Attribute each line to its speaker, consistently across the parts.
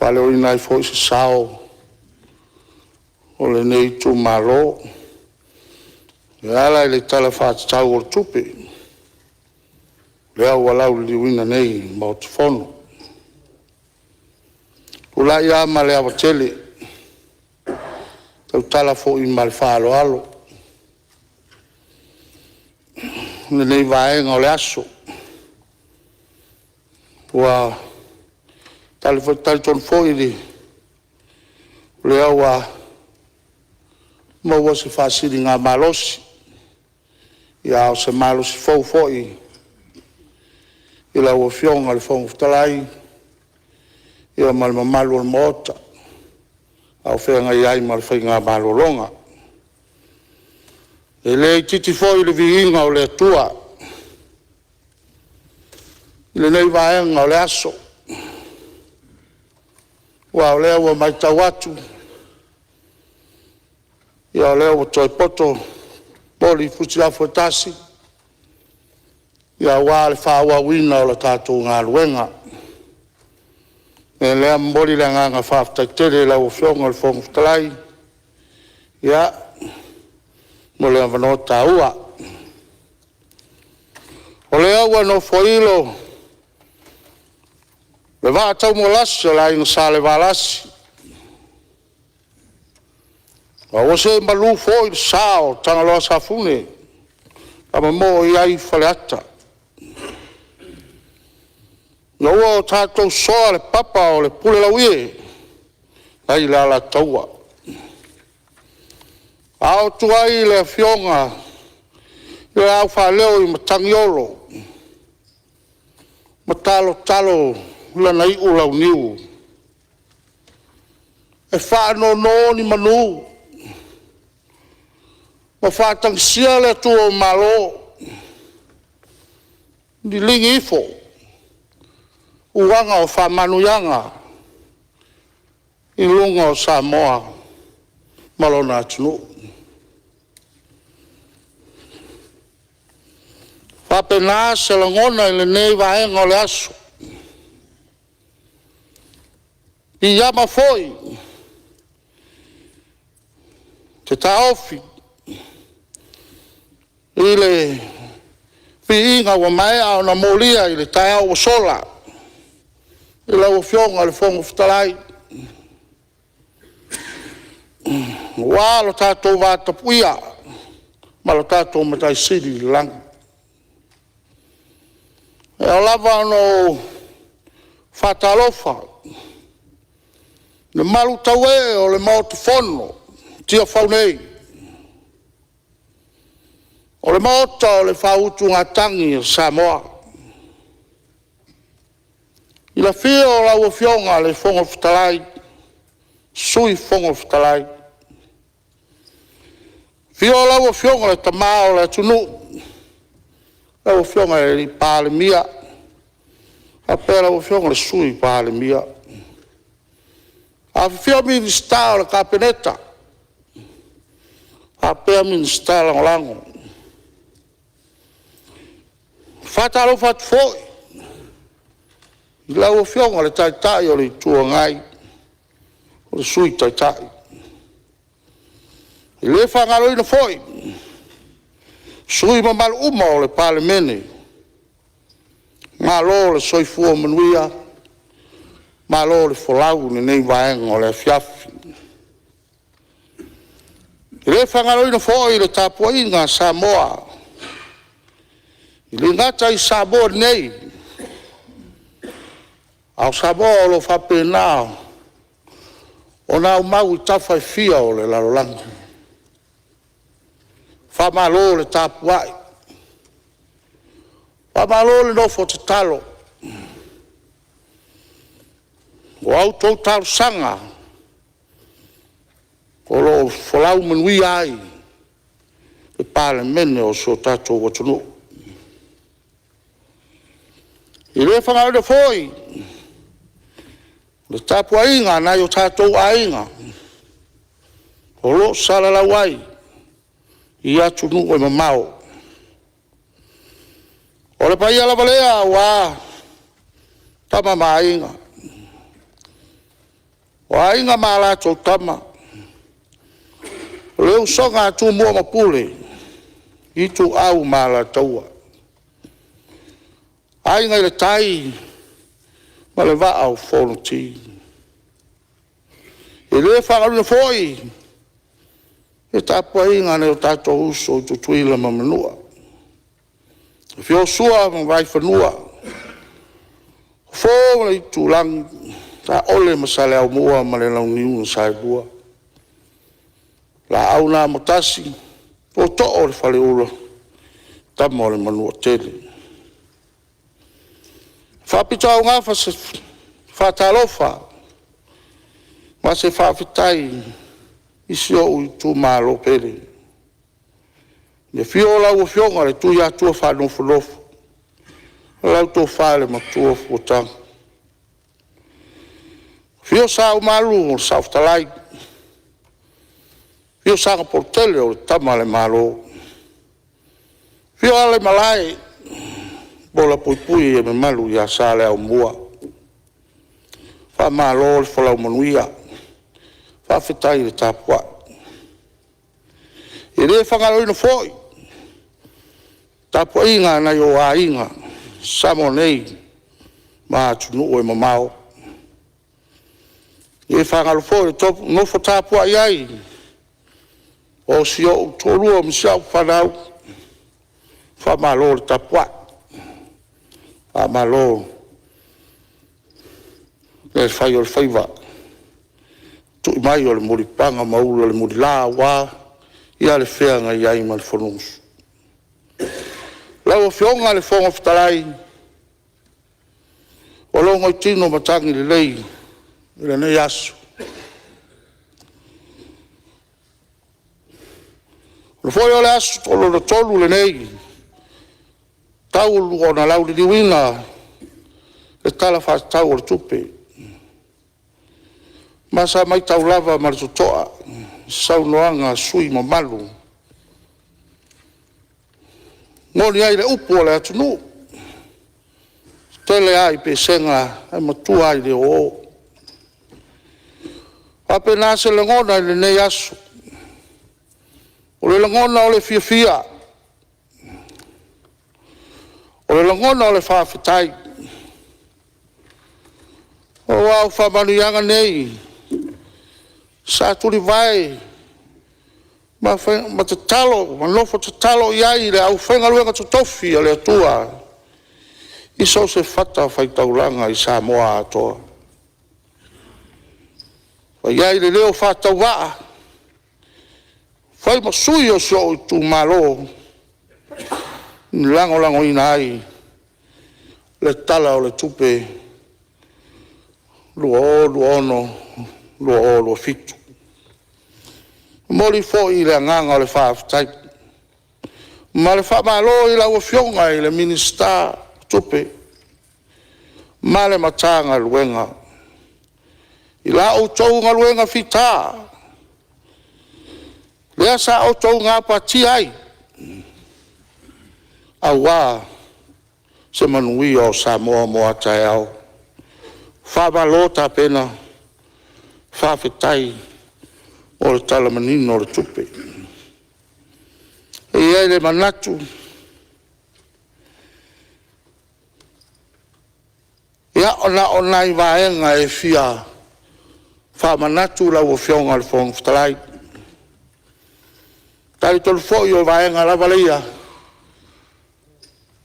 Speaker 1: Faaleoina ai foi se sao o lenei itumalo e ala i le Tala Faatatau o le Tupe, lea ua lauliliuina nei e le Maota Fono. E tulai lava ma le ava tele, e tautala foi ma le faaaloalo i lenei vaega o le aso. Ua talitonu foi o lea ua maua se faasiligamalosi, a o se malosi fou foi i lau Afioga i le Fofoga Fetalai ma le mamalu o le Maota a o feagai ai ma le faiga malologa. E le itiiti foi le viiga o le Atua i lenei vaega o le aso, aua o lea ua matau atu, ia o lea ua toe poto moli i futiafu e tasi aua le faaauauina o le tatou galuega. O le mea lea e momoli le agaga faafetai tele i lau Afioga i le Fofoga Fetalai mo le avanoa taua. O lea ua nofoilo le vaa taumualasi o le Aiga Salevalasi, a ua see malu foi le sa o Tagaloa Safune na momoo i ai Faleata. Ina ua tatou soa le papa o le Pulelauie nai le Alataua, a o tuai le Afioga i le Laufaaleo i Matagiolo ma talotalo lana iu launiu e faanono ni manu ma faatagisia le Atua o Malo, liligi ifo uaga o faamanuiaga i luga o Samoa ma lona atunuu. E faapena se lagona i lenei vaega o le aso. E piiama foi se taofi i le viiga ua maea ona molia i le taeao ua sola i lau Afioga i le Fofoga Fetalai, aua lo tatou vatapuia ma lo tatou Matai Sili i le lagi. E ao lava ona ou faatalofa i le malutauee o le Maota Fono i Tiafau nei, o le Maota o le Faautugatagi a Samoa. I le afio o lau Afioga i le Fofoga Fetalai, Sui Fofoga Fetalai, afio lau Afioga i le Tama o le atunuu, lau Afioga i le Palemia faapea lau Afioga i le Sui Palemia. Afifio Minisita o le Kapeneta faapea Minisita Lagolago. E faatalofa atu foi i lau Afioga i le Taitai o le Itu Agai ma le Sui Taitai. E le faagaloina foi sui usufono mamalu uma o le Palemene. Malo le soifua manuia, malo le folau i lenei vaega o le afiafi. E le faagaloina foi le tapuaiga a Samoa, e le gata i Samoa nei, a o Samoa o lo o faapena ona aumau i tafa e fia o le lalolagi. Faamalo le tapuai, faamalo le nofo tatalo. O a outou talosaga o lo o folau manuia ai le Palemene o si o tatou atunuu. E le faagaloina foi le tapuaiga a nai o tatou aiga o lo o salalau ai i atunuu e mamao. O le paia lava lea aua Tama ma Aiga, O Aiga ma latou Tama, o le usoga a Tumua ma Pule, Ituau ma Alataua, Aiga i le Tai ma le Vaa o Fonoti. E le faagaloina foi le tapuaiga a nai o tatou uso i Tutuila ma Manua, afio Sua ma Vaifanua, Fofo ma Aitulagi, Saole ma Saleaaumua ma le Launiu na Saelua, Laau na Amotasi, Tootoo o le Faleula, Tama a le Manuatele. E faapitoaugafa se faatalofa ma se faafetai i si ou itumalo pele, i le afio o lau Afioga i le Tuiatua Faanofonofo, lau Tofa i le Matua Fuatagi. Afio Saumalu o le Saofetalai, afio Sagapolutele o le Tama a le Malo, afio Alaimalae ma Uapuipui o le mamalu ia Saleaaumua. Faamalo le folau manuia, faafetai le tapuai. E le faagaloina foi le tapuaiga a nai ou aiga i Samoa nei ma atunuu e mamao. E le faagalo foi le nofo tapuai ai o si ou toalua ma si au fanau, faamalo le tapuai, faamalo le fai o le faiva, tui mai o le mulipapaga ma ula i le mulila aua le feagai ai ma le Fonousu. Lau Afioga i le Fofoga Fetalai, ua logoitino matagi lelei i lenei aso. O le aso lona tolu lenei talu ona lauliliuina le Tala Faatatau o le Tupe. Ma sa matau lava ma le totoa i saunoaga a sui usufono mamalu. E moni ai le upu a le atunuu, e tetele lava i Pesega ae matua lava i le o o. E faapena se lagona i lenei aso. O le lagona o le fiafia, o le lagona o le faafetai, aua o faamanuiaga nei sa tulivae ma tatalo ma nofo tatalo i ai le aufaigaluega totofi a le Atua i so o se fatafaitaulaga i Samoa atoa. Ua i ai le leo faatauvaa, e fai ma sui o si ou itumalo e lagolagoina ai le Tala o le Tupe 2026/2027. E momoli foi le agaga o le faafetai ma le faamalo i lau Afioga i le Minisita o Tupe ma le Matagaluega i la outou galuega fita, lea sa outou gapatia ai aua se manuia o Samoa mo a taeao. Faamalo tapena, faafetai mo le Tala Manino o le Tupe. E i ai le manatu, ia na o nai vaega e fia faamanatu lau Afioga i le Fofoga Fetalai. E talitonu foi o vaega lava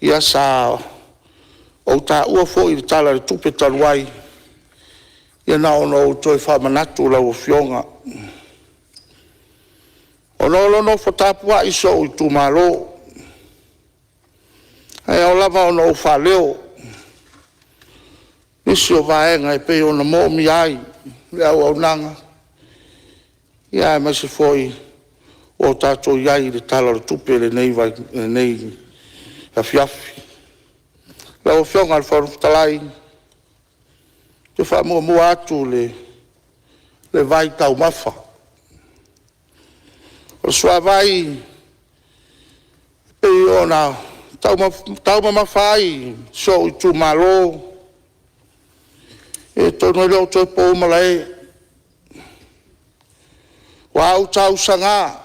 Speaker 1: ia sa ou taua foi i le Tala o le Tupe talu ai, ia na ona ou toe faamanatu i lau Afioga. Ona o lo o nofo tapuai si ou itumalo, ae ao lava ona ou faaleo nisi o vaega e pei ona moomia ai le auaunaga, aemaise foi ua tatou i ai i le Tala o le Tupe i lenei afiafi. Lau Afioga i le Fofoga Fetalai, ou te faamuamua atu le vaitaumafa. O le suavai e pei ona taumamafa ai si ou itumalo, ia atonu e le o toe po malae. Ua uta usaga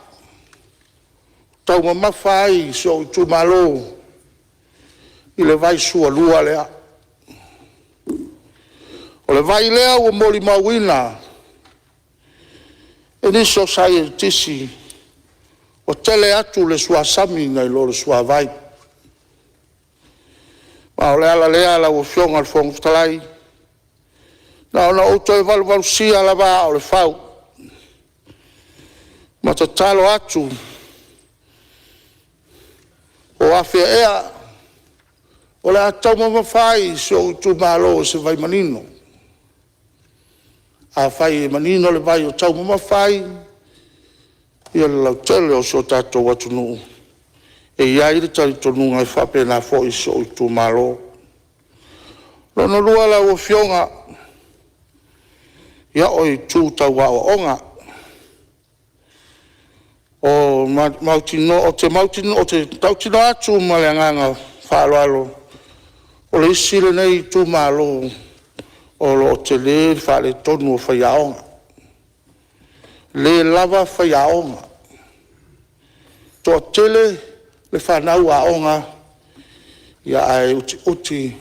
Speaker 1: taumamafa ai si ou itumalo i le vai sualua lea. O le vai lea ua molimauina e nisi o saienitisi ua tele atu le suasami nai lo le suavai. Ma o le ala lea lau Afioga i le Fofoga Fetalai, na ona ou toe valuvalusia lava aa o le fau ma tatalo atu, po o afea ea o le a taumamafa ai si ou itumalo i se vai manino. Afai e manino le vai e taumamafa ai le lautele o si o tatou atunuu, e i ai le talitonuga e faapena foi si ou itumalo. Lona lua lau Afioga, ia o itu tau aoaoga. Ou te mautinoa atu ma le agaga faaaloalo, o le isi lenei itumalo o lo o tele le faaletonu o faiaoga, le lava faiaoga. E toatele le fanau aoga, ae utiuti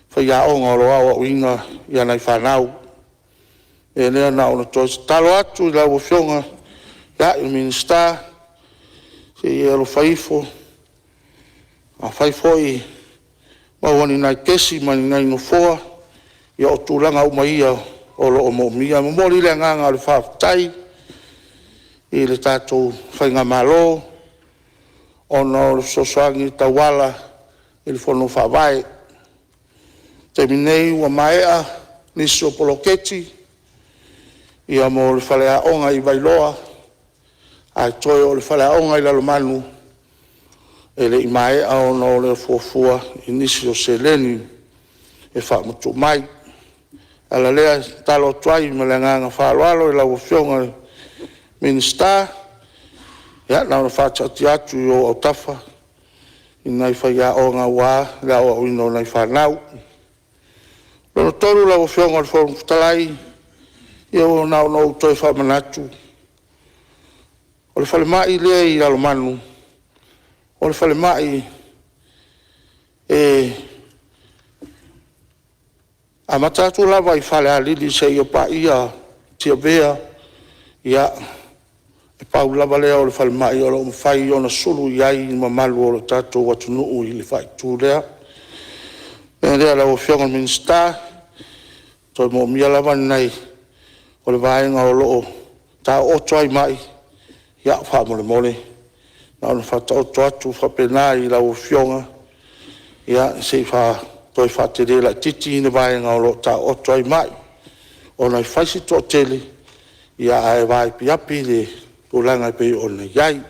Speaker 1: faiaoga o lo o aoaoina nai fanau. O le mea lea na ona toe tatalo atu i lau Afioga i le Minisita, se i e alofa ifo, afai foi o maua ni nai kesi ma ni nai nofoa, ia o tulaga uma ia o lo o moomia. E momoli le agaga o le faafetai i le tatou faigamalo ona o le fesoasoani e tauala i le Fono Faavae. O le taimi nei ua maea nisi o poloketi mo le faleaoga i Vailoa, ae toe o le faleaoga i Lalomanu e le i maea ona o le fuafua i nisi o seleni e faamatuu mai. O le ala lea e tatalo atu ai ma le agaga faaaloalo i lau Afioga i le Minisita, ia na ona faataatia atu i ou autafa i nai faiaoga aua le aoaoina o nai fanau. Lona tolu lau Afioga i le Fofoga Fetalai, ia na ona ou toe faamanatu, o le falemai lea i Lalomanu, o le falemai e amata atu lava i Falealili seia paia Tiavea, ia, e pau lava lea o le falemai o lo o mafai ona sulu i ai le mamalu o le tatou atunuu i le faaitu lea. O le mea lea lau Afioga i le Minisita, toe moomia lava ni nai o le vaega o lo o taooto ai mai, ia faamolemole na ona faataoto atu faapena i lau Afioga se i toe faatele laitiiti le vaega o lo o taooto ai mai, ona e fai si toatele, ae vaapiapi le tulaga e pei ona i ai.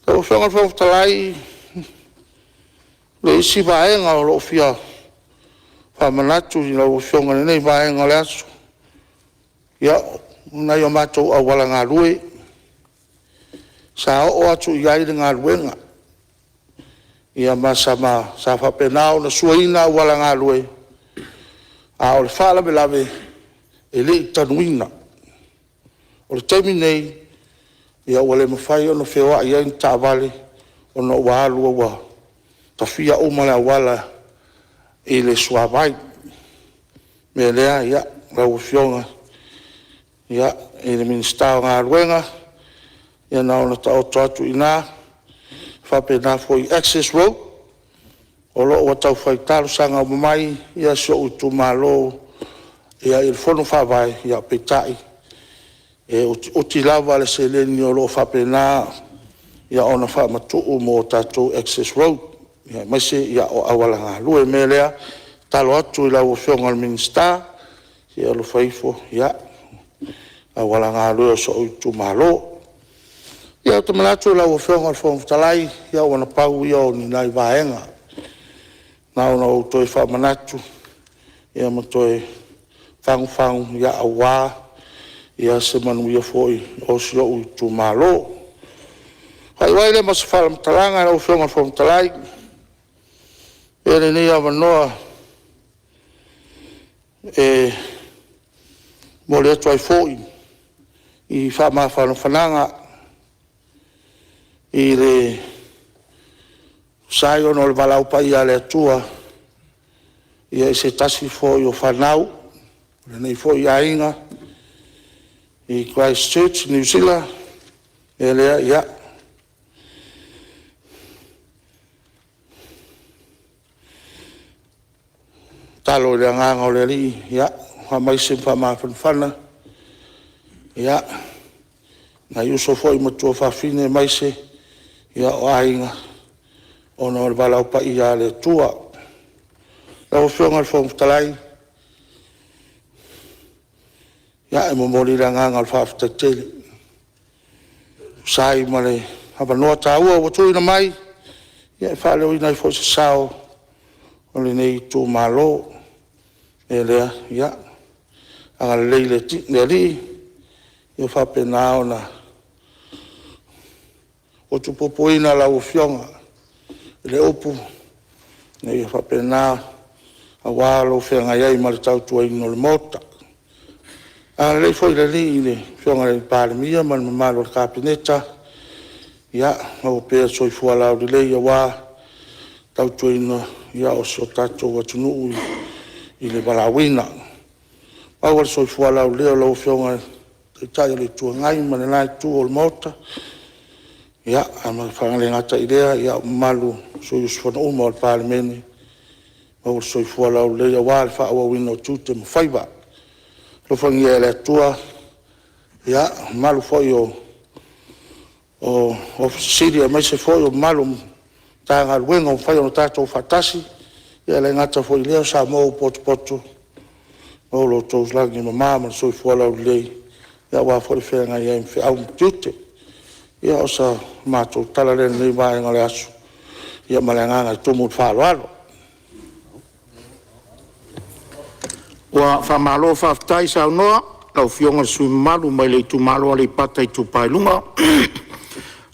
Speaker 1: Lau Afioga i le Fofoga Fetalai, o le isi vaega o lo o fia faamanatu i lau Afioga i lenei vaega o le aso, ia, o nai o matou auala galue sa oo atu i ai le galuega, ma sa faapena ona suaina auala galue, a o le faalavelave e le i tanuina. O le taimi lenei, ua le mafai ona feoai ai ni taavale ona ua alu a ua tafia uma le auala i le suavai. O le mea lea lau Afioga i le Minisita o Galuega, ia na ona taoto atu i ina, e faapena foi i access road, o lo o ua taufai talosaga uma mai si ou itumalo i le Fono Faavae, peitai, e utiuti lava le seleni o lo o faapena ona faamatuu mo tatou access road, aemaise o auala galue. O le mea lea, e tatalo atu i lau Afioga i le Minisita, se i e alofa ifo i auala galue o si ou itumalo. Ia, ou te manatu lau Afioga i le Fofoga Fetalai, ia ua na pau ia o ni nai vaega na ona ou toe faamanatu ma toe fagufagu aua se manuia foi o si ou itumalo. Ona faaiu ai lea ma se faamatalaga lau Afioga i le Fofoga Fetalai, avea lenei avanoa e momoli atu ai foi i faamafanafanaga e tusa ai ona o le valaau paia a le Atua i se tasi foi o fanau a lenei foi aiga i Christchurch Niu Sila. O le mea lea, ia tatalo i le Agaga o le Alii ia faamaise ma faamafanafana nai uso foi ma tuafafine aemaise o aiga ona o le valaau paia a le Atua. Lau Afioga i le Fofoga Fetalai, ia e momoli le agaga o le faafetai tele e tusa ai ma le avanoa taua ua tuuina mai e faaleoina ai foi se sao o lenei itumalo. O le mea lea, ia agalelei le Alii ia faapena ona utupupuina lau Afioga i le upu ina ia faapena aua lou feagai ai ma le tautuaina o le Maota. Agalelei foi le Alii i le Afioga i le Palemia ma le mamalu o le Kapeneta, ia maua pea le soifua laulelei aua le tautuaina o si o tatou atunuu i le valaauina. Maua le soifua laulelei o lau Afioga i le Taitai o le Itu Agai ma le la Itu o le Maota, ae le gata i lea o mamalu o sui usufono uma o le Palemene, maua le soifua laulelei aua le faaauauina o tiute ma faiva. Alofagia e le Atua le mamalu foi o Ofisa Sili aemaise foi o le mamalu o Matagaluega ua mafai ona tatou faatasi. E le gata foi i lea o Samoa ua potopoto, maua lo outou lagi e mama ma le soifua laulelei aua foi le feagai ai ma feau ma tiute. Ia o se matou tala lea i lenei vaega o le aso. Ia ma le agaga e tumu i le faaaloalo. Ua faamalo faafetai saunoa i lau Afioga i le sui usufono mamalu mai le itumalo o Aleipata Itupa i Luga,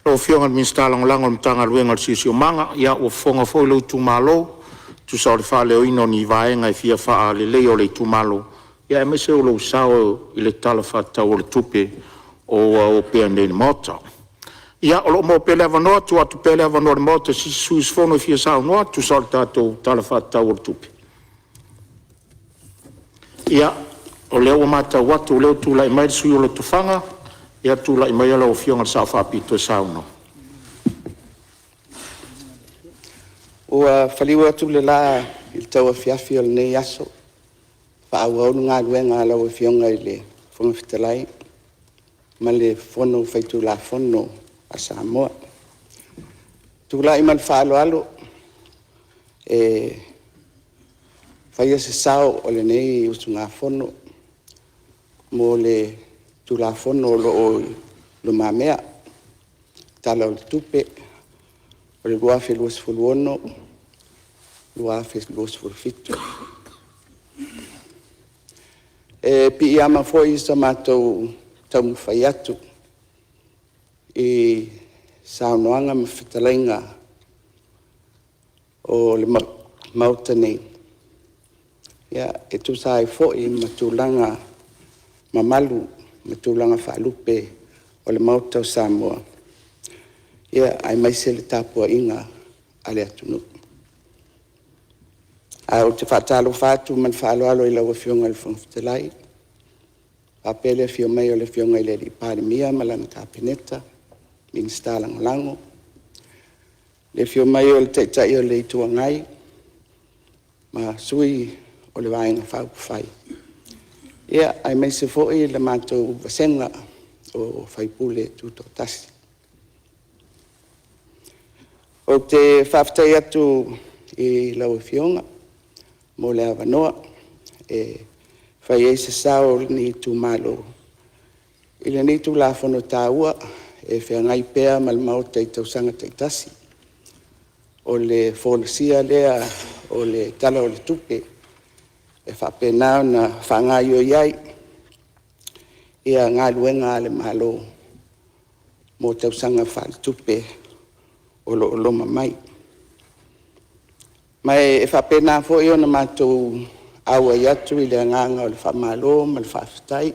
Speaker 1: lau Afioga i le Minisita Lagolago o le Matagaluega o le Siosiomaga. Ia, ua fofoga foi lou itumalo e tusa o le faaleoina o ni vaega e fia faaleleia o le itumalo, aemaise o lou sao i le Tala Faatatau o le Tupe o lo o opea nei i le Maota. Ia, o lo o maua pea le avanoa, e tuu atu pea le avanoa o le Maota i se isi sui usufono e fia saunoa e tusa o le tatou Tala Faatatau o le Tupe. Ia, o lea ua matau atu o lea ua tulai mai le sui usufono mo Lotofaga. Ia, tulai maia lau Afioga i le Sao Faapito e saunoa. Ua faliu atu le la i le tauafiafi o lenei aso e faaauau le galuega a lau Afioga i le Fofoga Fetalai ma le Fono Faitulafono a Samoa. E tulai ma le faaaloalo e faia se sao o lenei usugafono mo le Tulafono o lo o i lumamea, Tala o le Tupe 2026/2027. E piiama foi i sa matou taumafai atu i saunoaga ma fetalaiga o le Maota nei e tusa ai foi ma tulaga mamalu ma tulaga faalupe o le Maota o Samoa, aemaise le tapuaiga a le atunuu. Ae ou te faatalofa atu ma le faaaloalo i lau Afioga i le Fofoga Fetalai, faapea le afio mai o le Afioga i le Palemia ma lana Kapeneta, Minisita Lagolago, le afio mai o le Taitai o le Itu Agai ma sui o le Vaega Faaupufai, aemaise foi le matou vasega o sui usufono Tutoatasi. Ou te faafetai atu i lau Afioga mo le avanoa e fai ai se sao o lenei itumalo i lenei Tulafono taua e feagai pea ma le Maota i tausaga taitasi, o le folasia lea o le Tala o le Tupe e faapena ona faagaoioi ai galuega a le Malo mo tausaga faaletupe o lo o loma mai. Ma e faapena foi ona matou auai atu i le agaga o le faamalo ma le faafetai.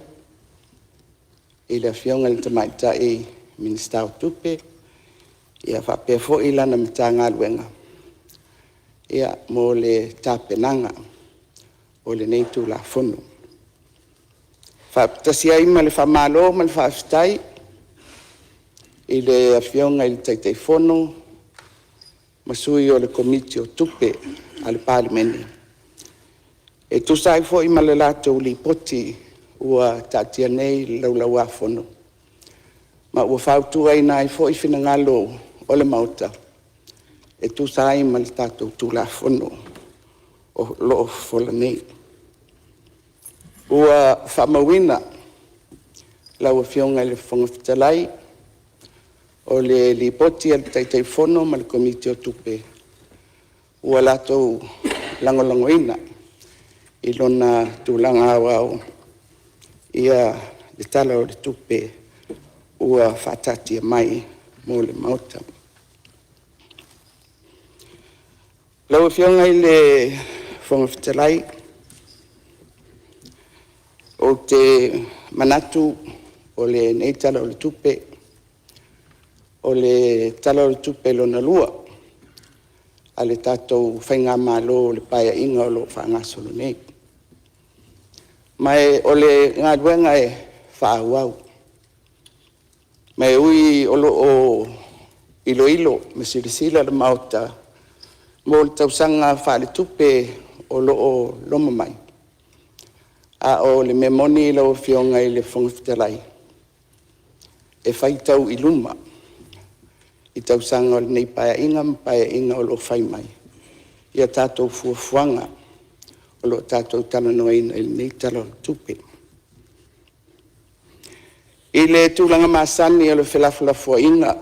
Speaker 2: i le Afioga i le Tamaitai Minisita o Tupe faapea foi lana Matagaluega mo le tapenaga o lenei Tulafono. E faatasi ai ma le faamalo ma le faafetai i le Afioga i le Taitaifono ma sui o le Komiti o Tupe a le Palemene e tusa ai foi ma le latou Lipoti ua taatia nei i le Laulau a Fono, ma ua fautuaina ai foi finagalo o le Maota e tusa ai ma le tatou Tulafono o lo o fofola nei. Ua faamauina lau Afioga i le Fofoga Fetalai, o le Lipoti a le Taitaifono ma le Komiti o Tupe ua latou lagolagoina i lona tulaga aoao le Tala o le Tupe ua faataatia mai mo le Maota. Lau Afioga i le Fofoga Fetalai, ou te manatu o lenei Tala o le Tupe, o le Tala o le Tupe Lona Lua a le tatou Faigamalo o le Paeaiga o lo o faagasolo nei. Ma o le galuega e faaauau, ma e ui o lo o iloilo ma silasila le Maota mo le tausaga faaletupe o lo o loma mai, a o le mea moni lau Afioga i le Fofoga Fetalai, e faitau i luma i tausaga o lenei Paeaiga ma Paeaiga o lo o fai mai a tatou fuafuaga o lo o tatou talanoaina i lenei Tala o le Tupe. I le tulaga masani o le felafolafoaiga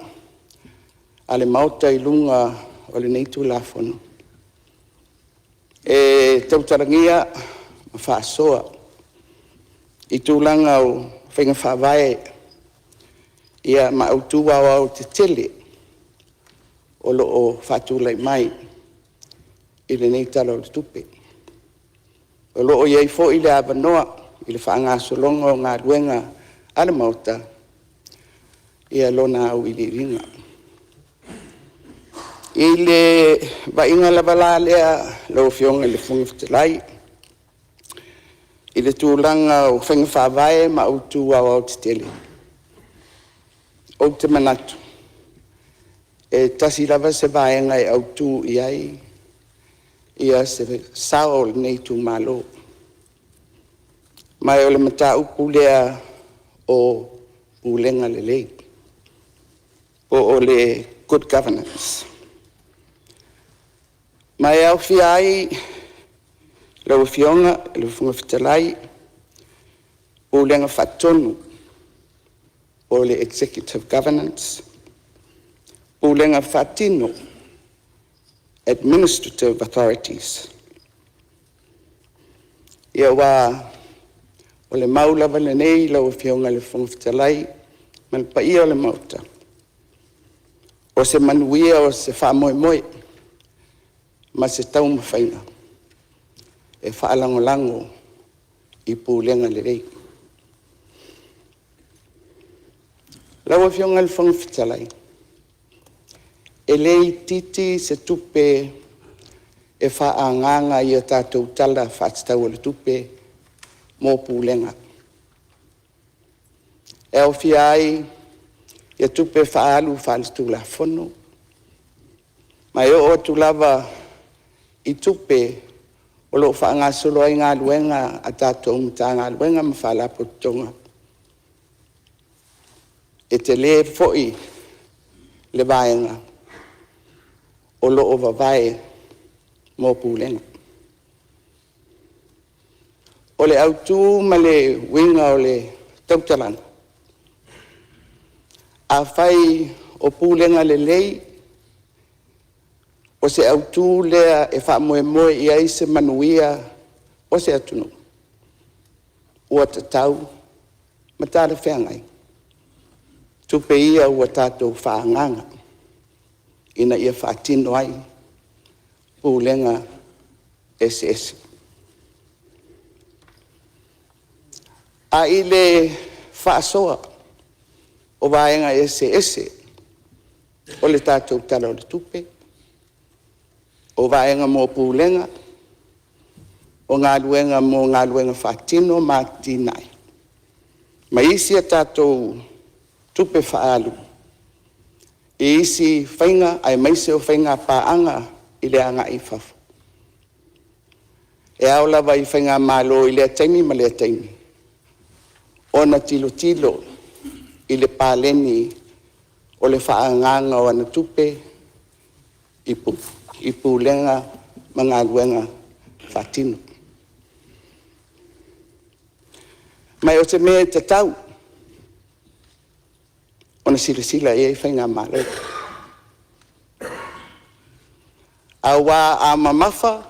Speaker 2: a le Maota i luga o lenei Tulafono, e tautalagia ma faasoa i tulaga o faiga faavae ma autu aoaotetele o lo o faatulai mai i lenei Tala o le Tupe. O lo o i ai foi le avanoa i le faagasologa o galuega a le Maota lona auiliiliga. I le vaaiga lava la lea lau Afioga i le Fofoga Fetalai i le tulaga o faiga faavae ma autu aoaotetele, ou te manatu, e tasi lava se vaega e autu i ai se sao o lenei itumalo, ma o le mataupu lea o pulega lelei po o le Good Governance. Ma e aofia ai lau Afioga i le Fofoga Fetalai, Pulega Faatonu po o le Executive Governance, Pulega Faatino, Administrative Authorities. Ia, aua o le mau lava lenei lau Afioga i le Fofoga Fetalai ma le paia o le Maota, o se manuia o se faamoemoe ma se taumafaiga e faalagolago i pulega lelei. Lau Afioga i le Fofoga Fetalai, e le itiiti se tupe e faaagaaga i a tatou Tala Faatatau o le Tupe mo Pulega, e aofia ai tupe faaalu faaletulafono, ma e oo atu lava i tupe o lo o faagasolo ai galuega a tatou Matagaluega ma Faalapotopotoga. E tele foi le vaega o lo o vavae mo Pulega. O le autu ma le uiga o le tautalaga, afai o pulega lelei o se autu lea e faamoemoe i ai se manuia o se atunuu, ua tatau ma talafeagai tupe ia ua tatou faaagaaga ina ia faatino ai pulega eseese. Ae i le faasoa o vaega eseese o le tatou Tala o le Tupe, o vaega mo Pulega, o galuega mo galuega faatino ma atinae, ma isi a tatou tupe faaalu i isi faiga aemaise o faiga paaga i le agai i fafo. E ao lava i faigamalo i lea taimi ma lea taimi ona tilotilo i le paleni o le faaagaaga o ana tupe i pulega ma galuega faatino. Ma o se mea e tatau ona silasila i ai faigamalo, aua a mamafa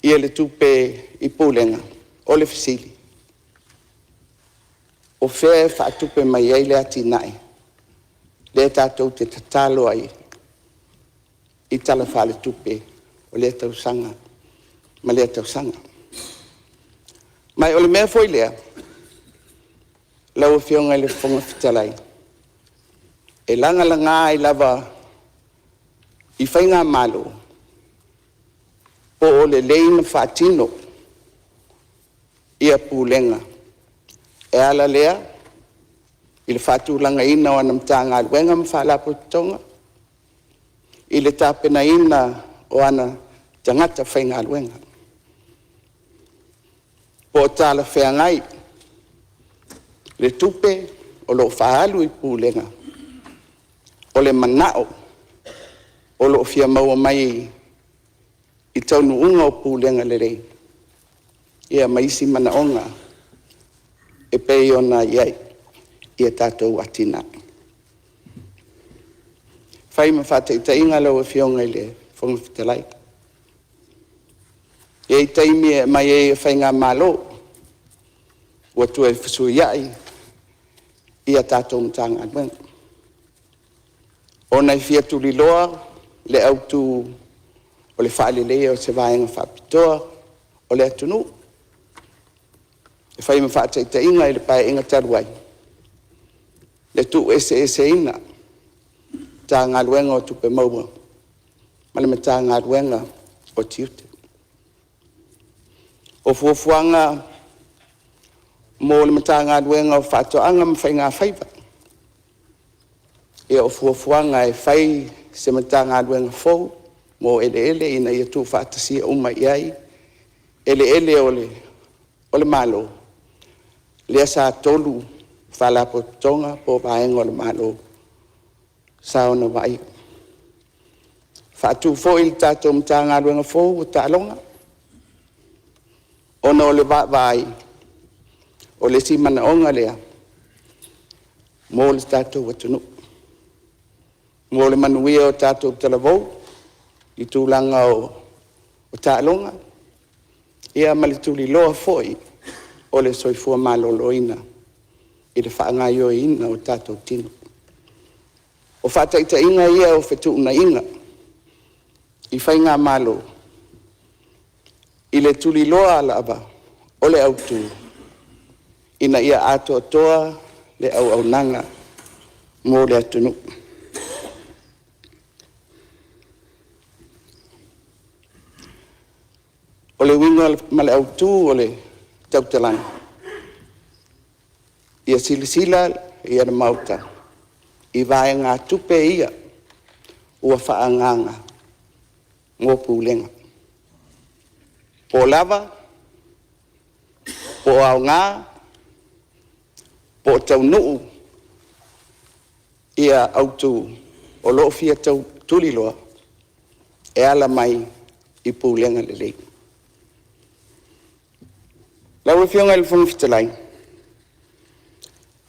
Speaker 2: le tupe i Pulega, o le fesili; o fea e faatupe mai ai le atinae lea tatou te tatalo ai i Tala Faaletupe o lea tausaga ma lea tausaga? Ma o le mea foi lea lau Afioga i le Fofoga Fetalai, e lagalaga ai lava i faigamalo po o lelei ona faatino pulega. E ala lea i le faatulagaina o ana Matagaluega ma Faalapotopotoga, i le tapenaina o ana tagata faigaluega, po o talafeagai le tupe o lo o faaalu i Pulega, o le manao o lo o fia maua mai i taunuuga o pulega lelei, ia ma isi manaoga e pei ona i ai a tatou atinae. E fai ma faataitaiga lau Afioga i le Fofoga Fetalai, e i ai taimi e aumai ai e faigamalo ua toe fesuiai tatou Matagaluega, ona e fia tuliloa le autu o le faaleleia o se vaega faapitoa o le atunuu. E fai ma faataitaiga i le Paeaiga talu ai, le tuueseeseina o le Matagaluega o Tupe Maua ma le Matagaluega o Tiute. O fuafuaga mo le Matagaluega o Faatoaga ma Faigafaiva, ia o fuafuaga e fai se Matagaluega fou mo eleele ina ia tuufaatasia uma i ai eleele o le Malo, lea sa tolu Faalapotopotoga po o vaega o le Malo sa ona vaaia. Faatu foi le tatou Matagaluega fou o Taaloga, ona o le vaavaai o le isi manaoga lea mo le tatou atunuu, mo le manuia o tatou talavou i tulaga o taaloga, ia ma le tuliloa foi o le soifua maloloina i le faagaoioiina o tatou tino. O faataitaiga ia o fetuunaiga i faigamalo i le tuliloa lava o le autu ina ia atoatoa le auaunaga mo le atunuu. O le uiga ma le autu o le tautalaga, ia silasila le Maota i vaegatupe ia ua faaagaaga mo Pulega, po o lava, po o aoga, po o taunuu autu o lo o fia tuliloa e ala mai i pulega lelei. Lau Afioga i le Fofoga Fetalai,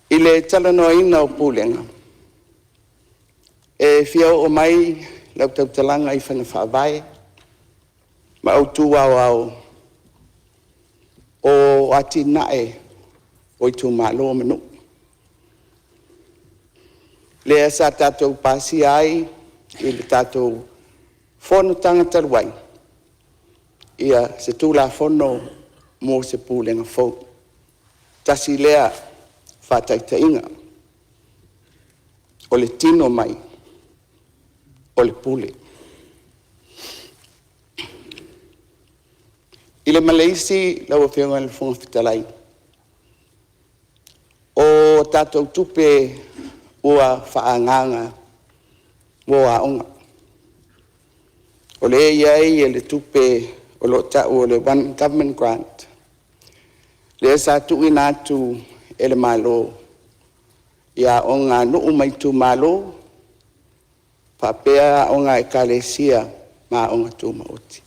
Speaker 2: i le talanoaina o Pulega, e fia oo mai lau tautalaga i faiga faavae ma autu aoao o atinae o itumalo ma nuu, lea sa tatou pasia ai i le tatou Fonotaga talu ai se Tulafono mo se Pulega Fou. Tasi lea faataitaiga. O le tino mai o le pule. I le ma le isi lau Afioga i le Fofoga Fetalai, o tatou tupe ua faaagaaga mo aoga, o lea e i ai le tupe o lo o tau o le One Government Grant, lea sa tuuina atu e le Malo i aoga a nuu ma itumalo faapea aoga a Ekalesia ma aoga tumaoti.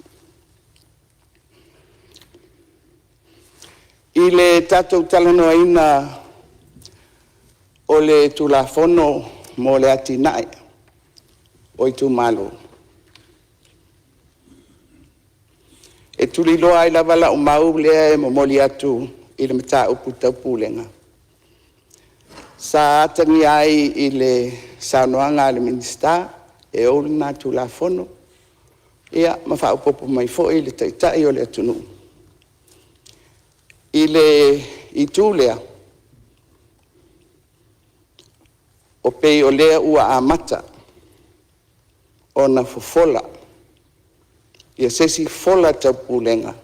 Speaker 2: I le tatou talanoaina o le Tulafono mo le Atinae o Itumalo, e tuliloa ai lava lau mau lea e momoli atu i le mataupu tau Pulega, sa atagia ai i le saunoaga a le Minisita e ou lena Tulafono, ia ma faaopoopo mai foi le Taitai o le atunuu i le itu lea, e pei o lea ua amata ona fofola se isi fola tau Pulega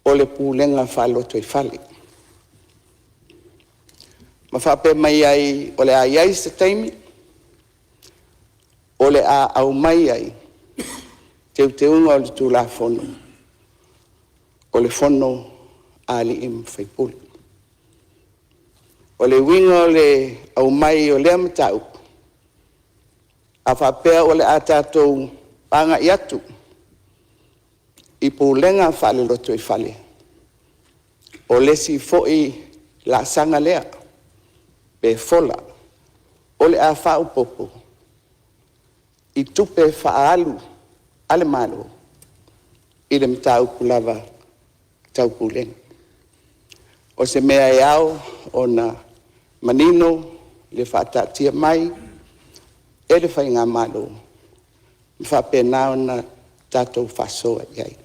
Speaker 2: o le pulega faalotoifale, ma faapea mai ai, o le a i ai se taimi o le a aumai ai teuteuga o le Tulafono o le Fono a Alii ma Faipule. O le uiga o le aumai o lea mataupu, a faapea o le a tatou agai atu i pulega faale-lotoifale, o le isi foi laasaga lea pe fola o le a faaopoopo i tupe faaalu a le Malo i le mataupu lava tau Pulega. O se mea e ao ona manino le faataatia mai e le faigamalo ma faapena ona tatou faasoa i ai.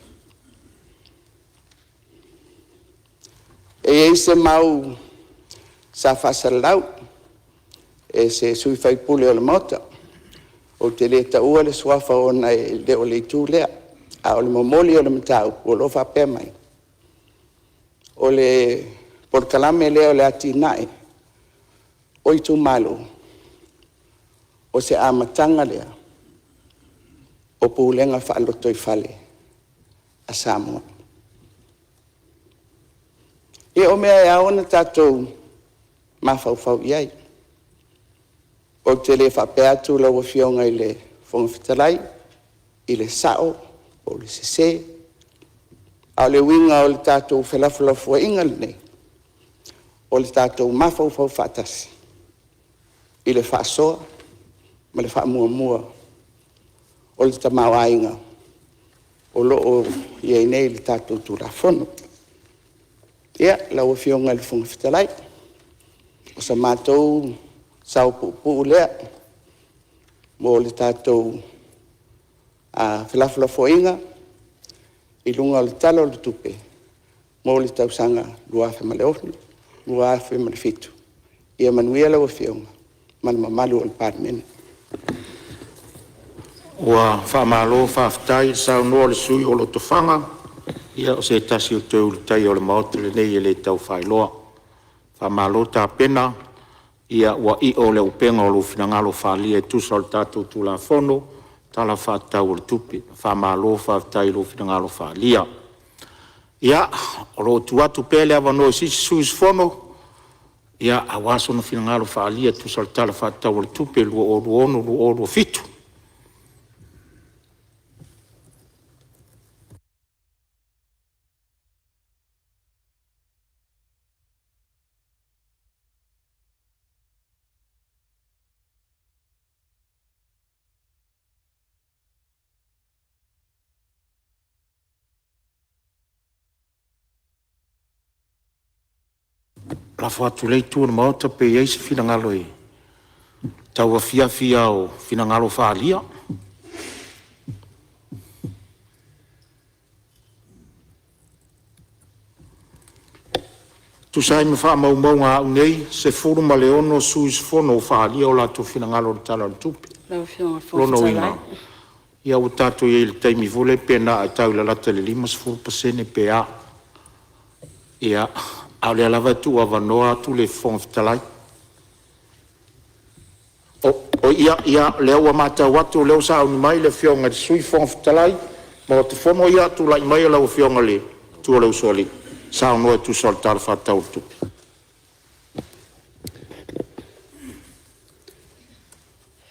Speaker 2: E i ai se mau sa faasalalau e se sui usufono o le Maota, ou te le taua le suafa ona e le o le itu lea, a o le momoli o le mataupu o lo o faapea mai, o le polokalame lea o le atinae o itumalo, o se amataga lea o pulega faalotoifale a Samoa. Ia o mea e ao ona tatou mafaufau i ai. Ou te le faapea atu lau Afioga i le Fofoga Fetalai i le sao po o le sese, a o le uiga o le tatou felafolafoaiga lenei, o le tatou mafaufau faatasi i le faasoa ma le faamuamua o le tamaoaiga o lo o i ai nei i le tatou Tulafono. Ia, lau Afioga i le Fofoga Fetalai, o so matou sao puupuu lea mo le tatou felafolafoaiga i luga o le Tala o le Tupe mo le tausaga 2006/2007. Ia manuia lau Afioga ma le mamalu o le Palemene. Ua faamalo faafetai saunoa i le sui usufono o Lotofaga, ia o se tasi o toe ulutaia o le Maota lenei e le tau faailoa. Faamalo tapena, ua i'o le upega o lou finagalo faaalia e tusa o le tatou Tulafono Tala Faatatau o le Tupe. Faamalo faafetai i lou finagalo faaalia. Ia, o lo o tuu atu pea le avanoa i se isi sui usufono aua sona finagalo faaalia e tusa o le Tala Faatatau o le Tupe 2026/2027. Lafo atu i lea itu o le Maota pe i ai se finagalo e tauafiafi a o finagalo faaalia.
Speaker 3: Tusa ai ma faamaumauga a au nei, e 16 sui usufono ua faaalia o latou finagalo i le Tala o le Tupe. O lona uiga ua tatou i ai i le taimi foi lea pe na o le lalata i le 50% pe a. Ia, a o lea lava e tuuavanoa atu le Fofoga Fetalai. Ia, o lea ua matau atu o lea ua sauni mai le Afioga i le Sui Fofoga Fetalai. Ia, tulai maia lau Afioga i le Matua o le Usoalii, e saunoa e tusa o le Tala Faatatau o le Tupe.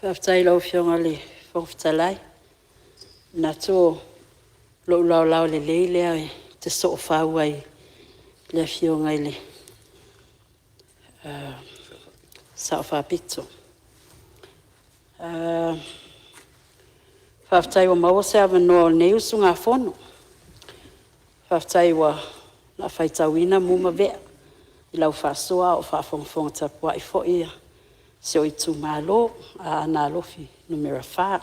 Speaker 4: Faafetai i lau Afioga i le Fofoga Fetalai. E manatu o lou laolao lelei lea ou te soofau ai i le Afioga i le Sao Faapito. Faafetai ua maua se avanoa o lenei usugafono. Faafetai o le a faitauina mu ma vea i lau faasoa a o faafogafoga tapuai foi si ou itumalo o Aana Alofi Nu.4.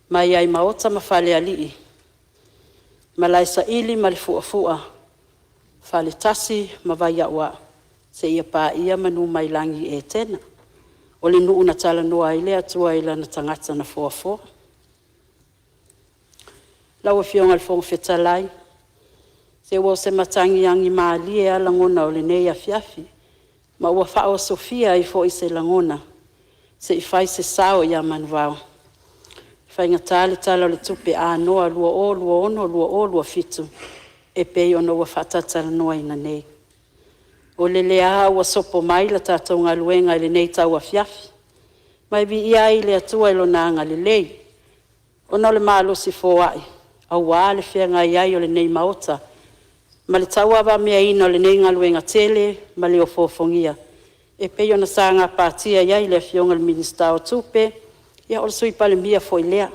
Speaker 4: Mai lava i Maota ma Falealii, Malaesaili ma le Fuafua, Faletasi ma Vaiauau, seia paia Manumailagiai Etena. O le nuu na talanoa ai le Atua i lana tagata na foafoa. Lau Afioga i le Fofoga Fetalai, se ua o se matagi agimalie lava lagona o lenei afiafi, ma ua faaosofia ai foi se lagona se i fai se sao ia manuvao, e faigata le Tala o le Tupe Anoa 2026/2027 e pei ona ua faatalatalanoaina nei. O le lea ua sopo mai le tatou galuega i lenei tauafiafi, ma e viia ai le Atua i Lona agalelei, ona o le malosi foai aua le feagai ai o lenei Maota ma le tauavameaina o lenei galuega tele ma le ofoofogia e pei ona sa gapatia i ai le Afioga i le Minisita o Tupe, ia o le Sui Palemia foi lea,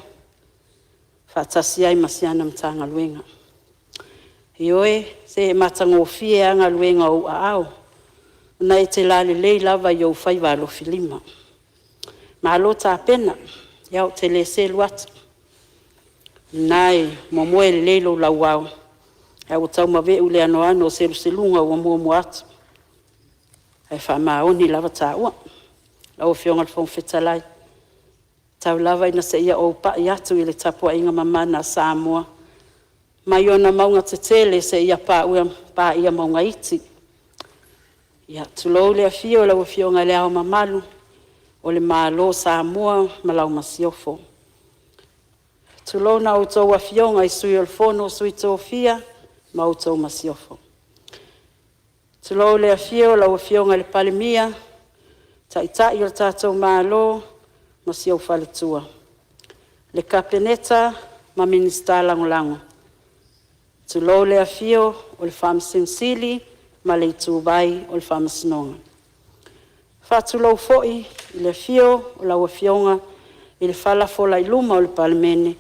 Speaker 4: faatasi ai ma si ana Matagaluega. Ioe, se e matagofie lava galuega o ou aao, ona e te lalelei lava i ou faiva alofilima. Malo tapena, ia ou te le selu atu, o lena e momoe lelei lou lauao, ae ua tau maveu le anoano o seluseluga ua muamua atu, ae faamaoni lava taua. Lau Afioga i le Fofoga Fetalai, tau lava ina se i ou pai atu i le tapuaiga mamana a Samoa mai ona mauga tetele seia paia mauga iti. Ia, tulou le afio o lau Afioga i Le Ao Mamalu o le Malo o Samoa ma lau Masiofo. Tulouna a outou Afioga i Sui o le Fono a Sui Tofia ma outou Masiofo. Tulou le afio o lau Afioga i le Palemia, Taitai o le tatou Malo ma si ou faletua, le Kapeneta ma Minisita Lagolago. Tulou le afio o le Faamasino Sili ma le ituvai o le Faamasinoga. E faatulou foi i le afio o lau Afioga i le falafola i luma o le Palemene,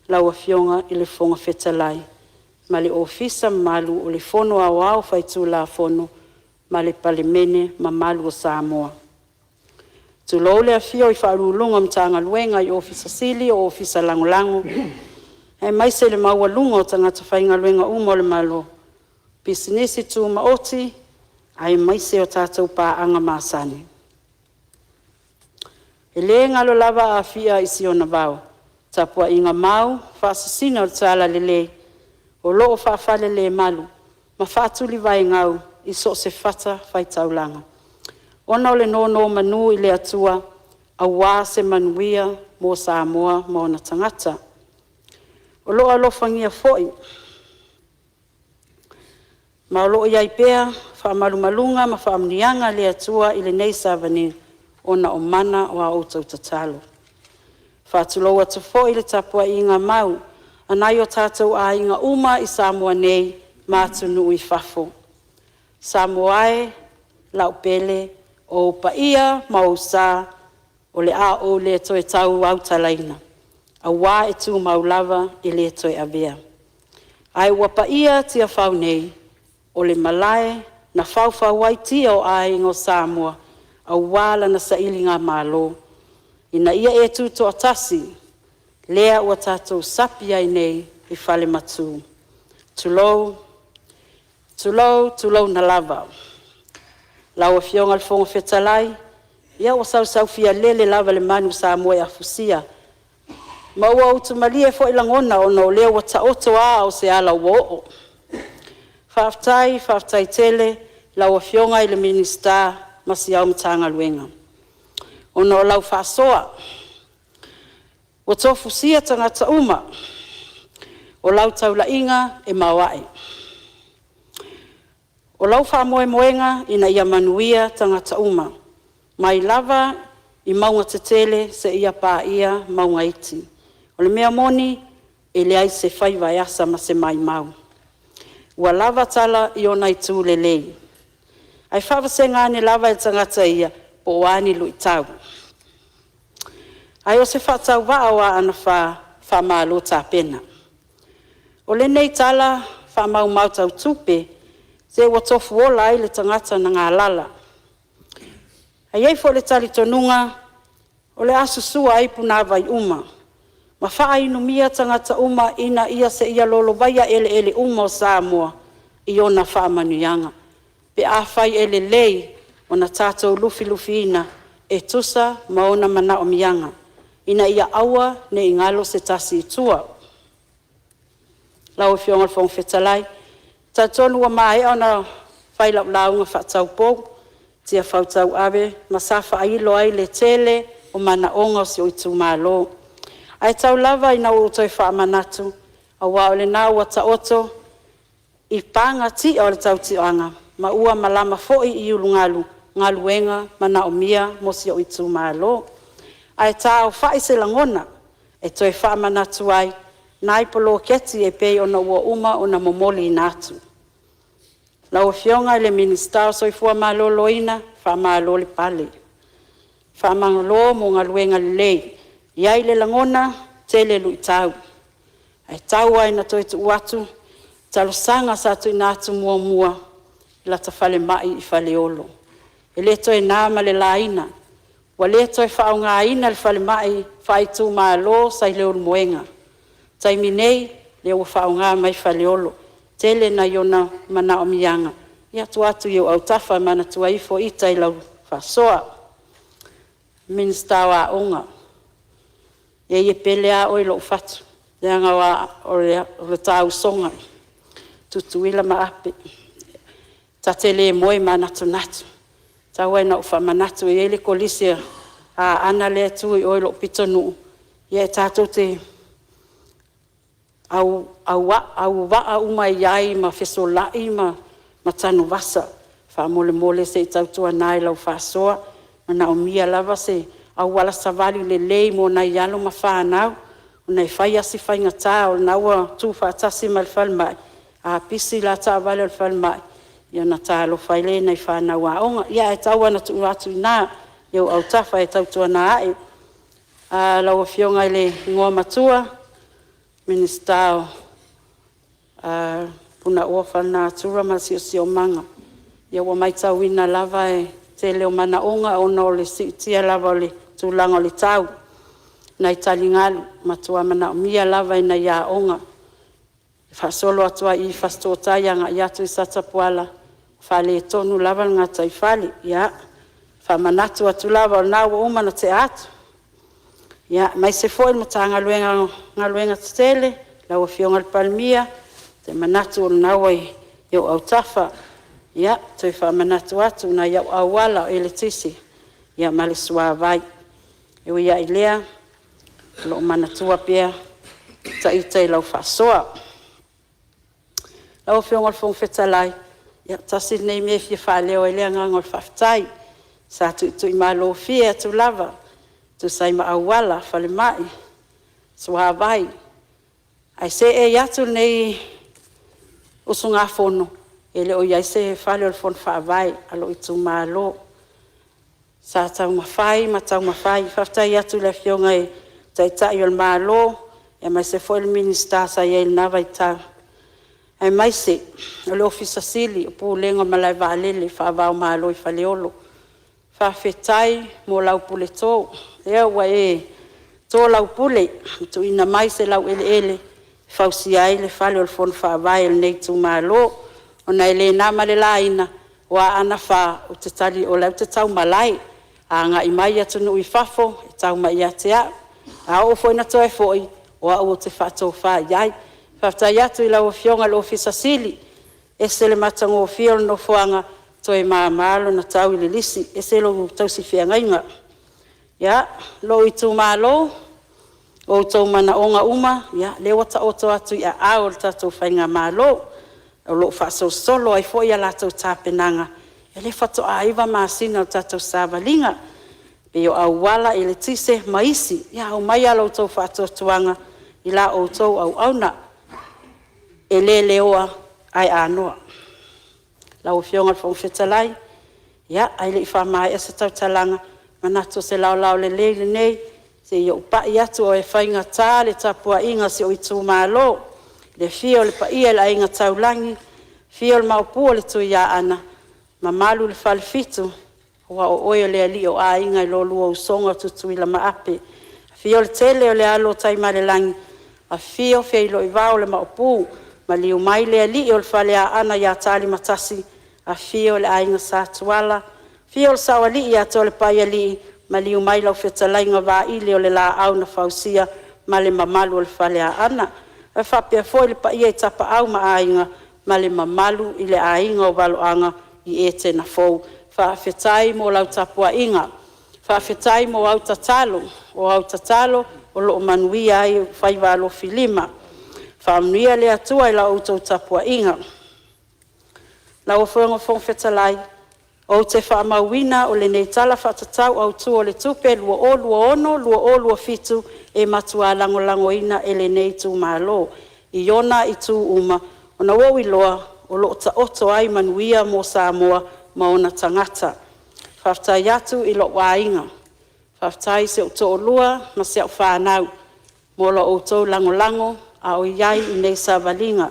Speaker 4: lau Afioga i le Fofoga Fetalai ma le Ofisa mamalu o le Fono Aoao Faitulafono ma le Palemene mamalu o Samoa. Tulou le afio o Ofisa Sili o Pulega o Matagaluega, Ofisa Sili Lagolago, aemaise le maualuga o tagata faigaluega uma a le Malo, Pisinisi Tumaoti aemaise o tatou paaga masani. E le galo lava Afia i si ona vao, tapuaiga mau faasisina o le talalelei o lo o faafalelemalu ma faatulivaegau i so o se fatafaitaulaga, ona o le nonomanu i le Atua aua se manuia mo Samoa ma ona tagata. O lo o alofagia foi ma o lo o i ai pea faamalumaluga ma faamanuiaga a le Atua i lenei savaliga ona o mana o a outou tatalo. E faatulou atu foi i le tapuaiga mau a nai o tatou aiga uma i Samoa nei ma atunuu i fafo. Samoa e, lau pele, o ou paia ma ou sa o le a ou le toe tau autalaina, aua e tumau lava e le toe avea. Ae ua paia Tiafau nei, o le malae na faufau ai tia o aiga o Samoa aua lana sailigamalo, ina ia e tutoatasi, lea ua tatou sapi ai nei i falematu. Tulou, tulou, tulouna lava. Lau Afioga i le Fofoga Fetalai, ia ua sausaufialele lava le manu sa moeafusia ma ua utumalie foi lagona ona o lea ua taoto a o se ala ua oo. Faafetai, faafetai tele lau Afioga i le Minisita ma si au Matagaluega ona o lau faasoa ua tofusia tagata uma, o lau taulaiga e maoae. O lau faamoemoega ina ia manuia tagata uma, mai lava i mauga tetele seia paia mauga iti. O le mea moni, e leai se faiva e asa ma se maumau. Ua lava tala i ona itu lelei, ae faavasega ane lava e le tagata ia po o a ni luitau. Ae o se faatauvaa o Aana Alofi 4, faamalo tapena. O lenei tala faamaumau tau tupe, se ua tofuola ai le tagata na galala. Ae i ai foi le talitonuga o le a susua ai punavai uma ma faainugia tagata uma ina ia seia lolovaia eleele uma o Samoa i ona faamanuiaga, pe afai e lelei ona tatou lufilufiina e tusa ma ona manaomiaga, ina ia aua ne i galo se tasi i tua. Lau Afioga i le Fofoga Fetalai, e talitonu ua maea ona fai lau lauga faataupou i Tiafau tauave ma sa faailo ai le tele o manaoga o si ou itumalo. Ae tau lava ina ou toe faamanatu, aua o lena ua taoto i pagatia o le tautiaga ma ua malama foi i ulugalu galuega manaomia mo si ou itumalo. Ae taaofai se lagona e toe faamanatu ai nai poloketi e pei ona ua uma ona momoliina atu. Lau Afioga i le Minisita o le Soifua Maloloina, faamalo le pale, faamalo mo galuega lelei. E i ai le lagona, e tele luitau, ae tau lava ina toe tuu atu talosaga sa tuuina atu muamua i lata falemai i Faleolo. E le toe na ma le laina, ua le toe faaaogaina le falemai faaitumalo sa i Leulumoega. O le taimi nei, o lea ua faaaoga mai Faleolo. E tele nai ona manaomiaga, ia tuu atu i ou autafa e manatua ifo ita i lau faasoa. Minisita o Aoga, leai e pele lava oe i lou fatu, leaga o le ta usoga, Tutuila ma Ape. Ta te le moe manatunatu. Tau lava ina ou faamanatu, e i ai le Kolisi a Aana lea e tu i o i lou pitonuu, ia tatou te auvaa uma ai ma fesolai ma tanuvasa. Faamolemole se i tautuana i lau faasoa, e manaomia lava se auala savali lelei mo nai alo ma fanau, ona e fai lava si faigata o lena ua tuufaatasi ma le falemai, a pisi la taavale a le falemai, ia ona ta alofa ai lea i nai fanau aoga. Ia ae tau lava ina tuu atu i ina i ou autafa e tautuana ane. Lau Afioga i le Igoamatua, Minisita o Punaoa Faalenatura ma le Siosiomaga, ia ua matauina lava le tele o manaoga ona o le siitia lava o le tulaga o le tau i nai taligalu. E matua manaomia lava e nai aoga e faasolo atu lava i Fasitoouta agai atu i Satapuala, ua faaletonu lava le gataifale. Ia faamanatu atu lava o lena ua uma ona tea atu, aemaise foi le Matagaluega o Galuega Tetele, lau Afioga i le Palemia, ou te manatu o lena ua i ou autafa. Ia, toe faamanatu atu nai ou auala eletise ma le suavai. E ui lava i lea, o lo o manatua pea ita i lau faasoa. Lau Afioga i le Fofoga Fetalai, ia tasi lenei mea e fia faaleo ai le agaga o le faafetai, sa tuituimalofie atu lava e tusa ai ma auala, falemai, suavai, ae seei atu lenei usugafono e le o i ai se fale o le Fono Faavae a lou itumalo. Sa taumafai ma taumafai. Faafetai atu i le Afioga i le Taitai o le Malo aemaise foi le Minisita sa i ai i lena vaitau, aemaise o le Ofisa Sili o Pulega o le malae vaalele faava o Malo i Faleolo. Faafetai mo lau puleto, lea ua e to lau pule ua tuuina mai se laueleele e fausia ai le fale o le Fono Faavae o lenei itumalo, ona e le na ma le laina O Aana e 4, o la e ou te tau malae, a agai mai atunuu i fafo, e tau mai ia te au. A oo foi ina toe foi, o au ou te faatofa i ai. Faafetai atu i lau Afioga i le Ofisa Sili o Pulega, e ese le matagofie o le nofoaga, toe mama lona tau i le lisi, ese lou tausi feagaiga. Ia, lou itumalo, o outou manaoga uma lea ua taoto atu i aao o le tatou faigamalo, o lo o faasolosolo ai foi a latou tapenaga, o lea faatoa 9 masina o le tatou savaliga. E pei o auala, eletise ma isi. Ia aumaia lo outou faatuatuaga i la outou auauna, e le leoa ae anoa. Lau Afioga i le Fofoga Fetalai, ae le i faamaea se tautalaga, e manatu o se laolao lelei lenei se i ou pai atu, e faigata le tapuaiga a si ou itumalo, i le afio o le paia i le Aiga Taulagi, afio le Maopu o le Tuiaana, mamalu i le Falefitu, aua o oe o le alii o aiga i lo lua usoga Tutuila ma Ape, afio le tele o le alo o Taimalelagi, afio Feiloivao o le Maopu, maliu mai le alii o le Faleaana ia Talimatasi, afio le Aiga Sa Tuala, afio le Saoalii ia Tolepaialii, maliu mai lau fetalaiga Vaili o le Laau na Fausia ma le mamalu o le Faleaana. Ae faapea foi le paia i Tapaau ma Aiga ma le mamalu i le aiga o valoaga i Etena Fou. Faafetai mo lau tapuaiga, faafetai mo au tatalo, o au tatalo o lo o manuia ai ou faiva alofilima. Faamanuia le Atua i la outou tapuaiga. Lau Afioga i le Fofoga Fetalai, ou te faamauina o lenei Tala Faatatau Autu o le Tupe 2026/2027 e matua lagolagoina e lenei itumalo i ona itu uma, ona ua ou iloa o lo o taoto ai manuia mo Samoa ma ona tagata. Faafetai atu i lou aiga, faafetai i si ou toalua ma si au fanau mo la outou lagolago a o i ai i nei savaliga.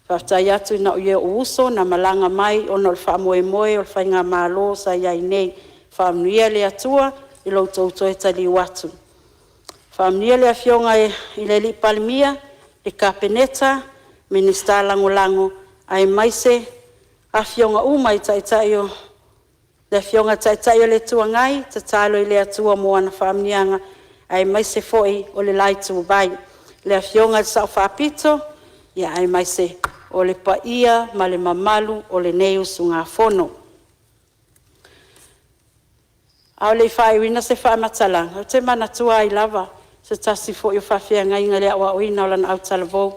Speaker 4: Faafetai atu i nai ou uso na malaga mai ona o le faamoemoe o le faigamalo sa i ai nei. Faamanuia le Atua i lo outou toe taliu atu. Faamanuia le Afioga i le Palemia, le Kapeneta, Minisita Lagolago aemaise afioga uma i Taitai o le Afioga i le Taitai o le Itu Agai, tatalo i le Atua mo ana faamanuiaga aemaise foi o le la ituvai. Le Afioga i le Sao Faapito, aemaise o le paia ma le mamalu o lenei usugafono. A o le i faaiuina se faamatalaga, ou te manatua ai lava se tasi foi o faafeagaiga i le aoaoina o lana autalavou,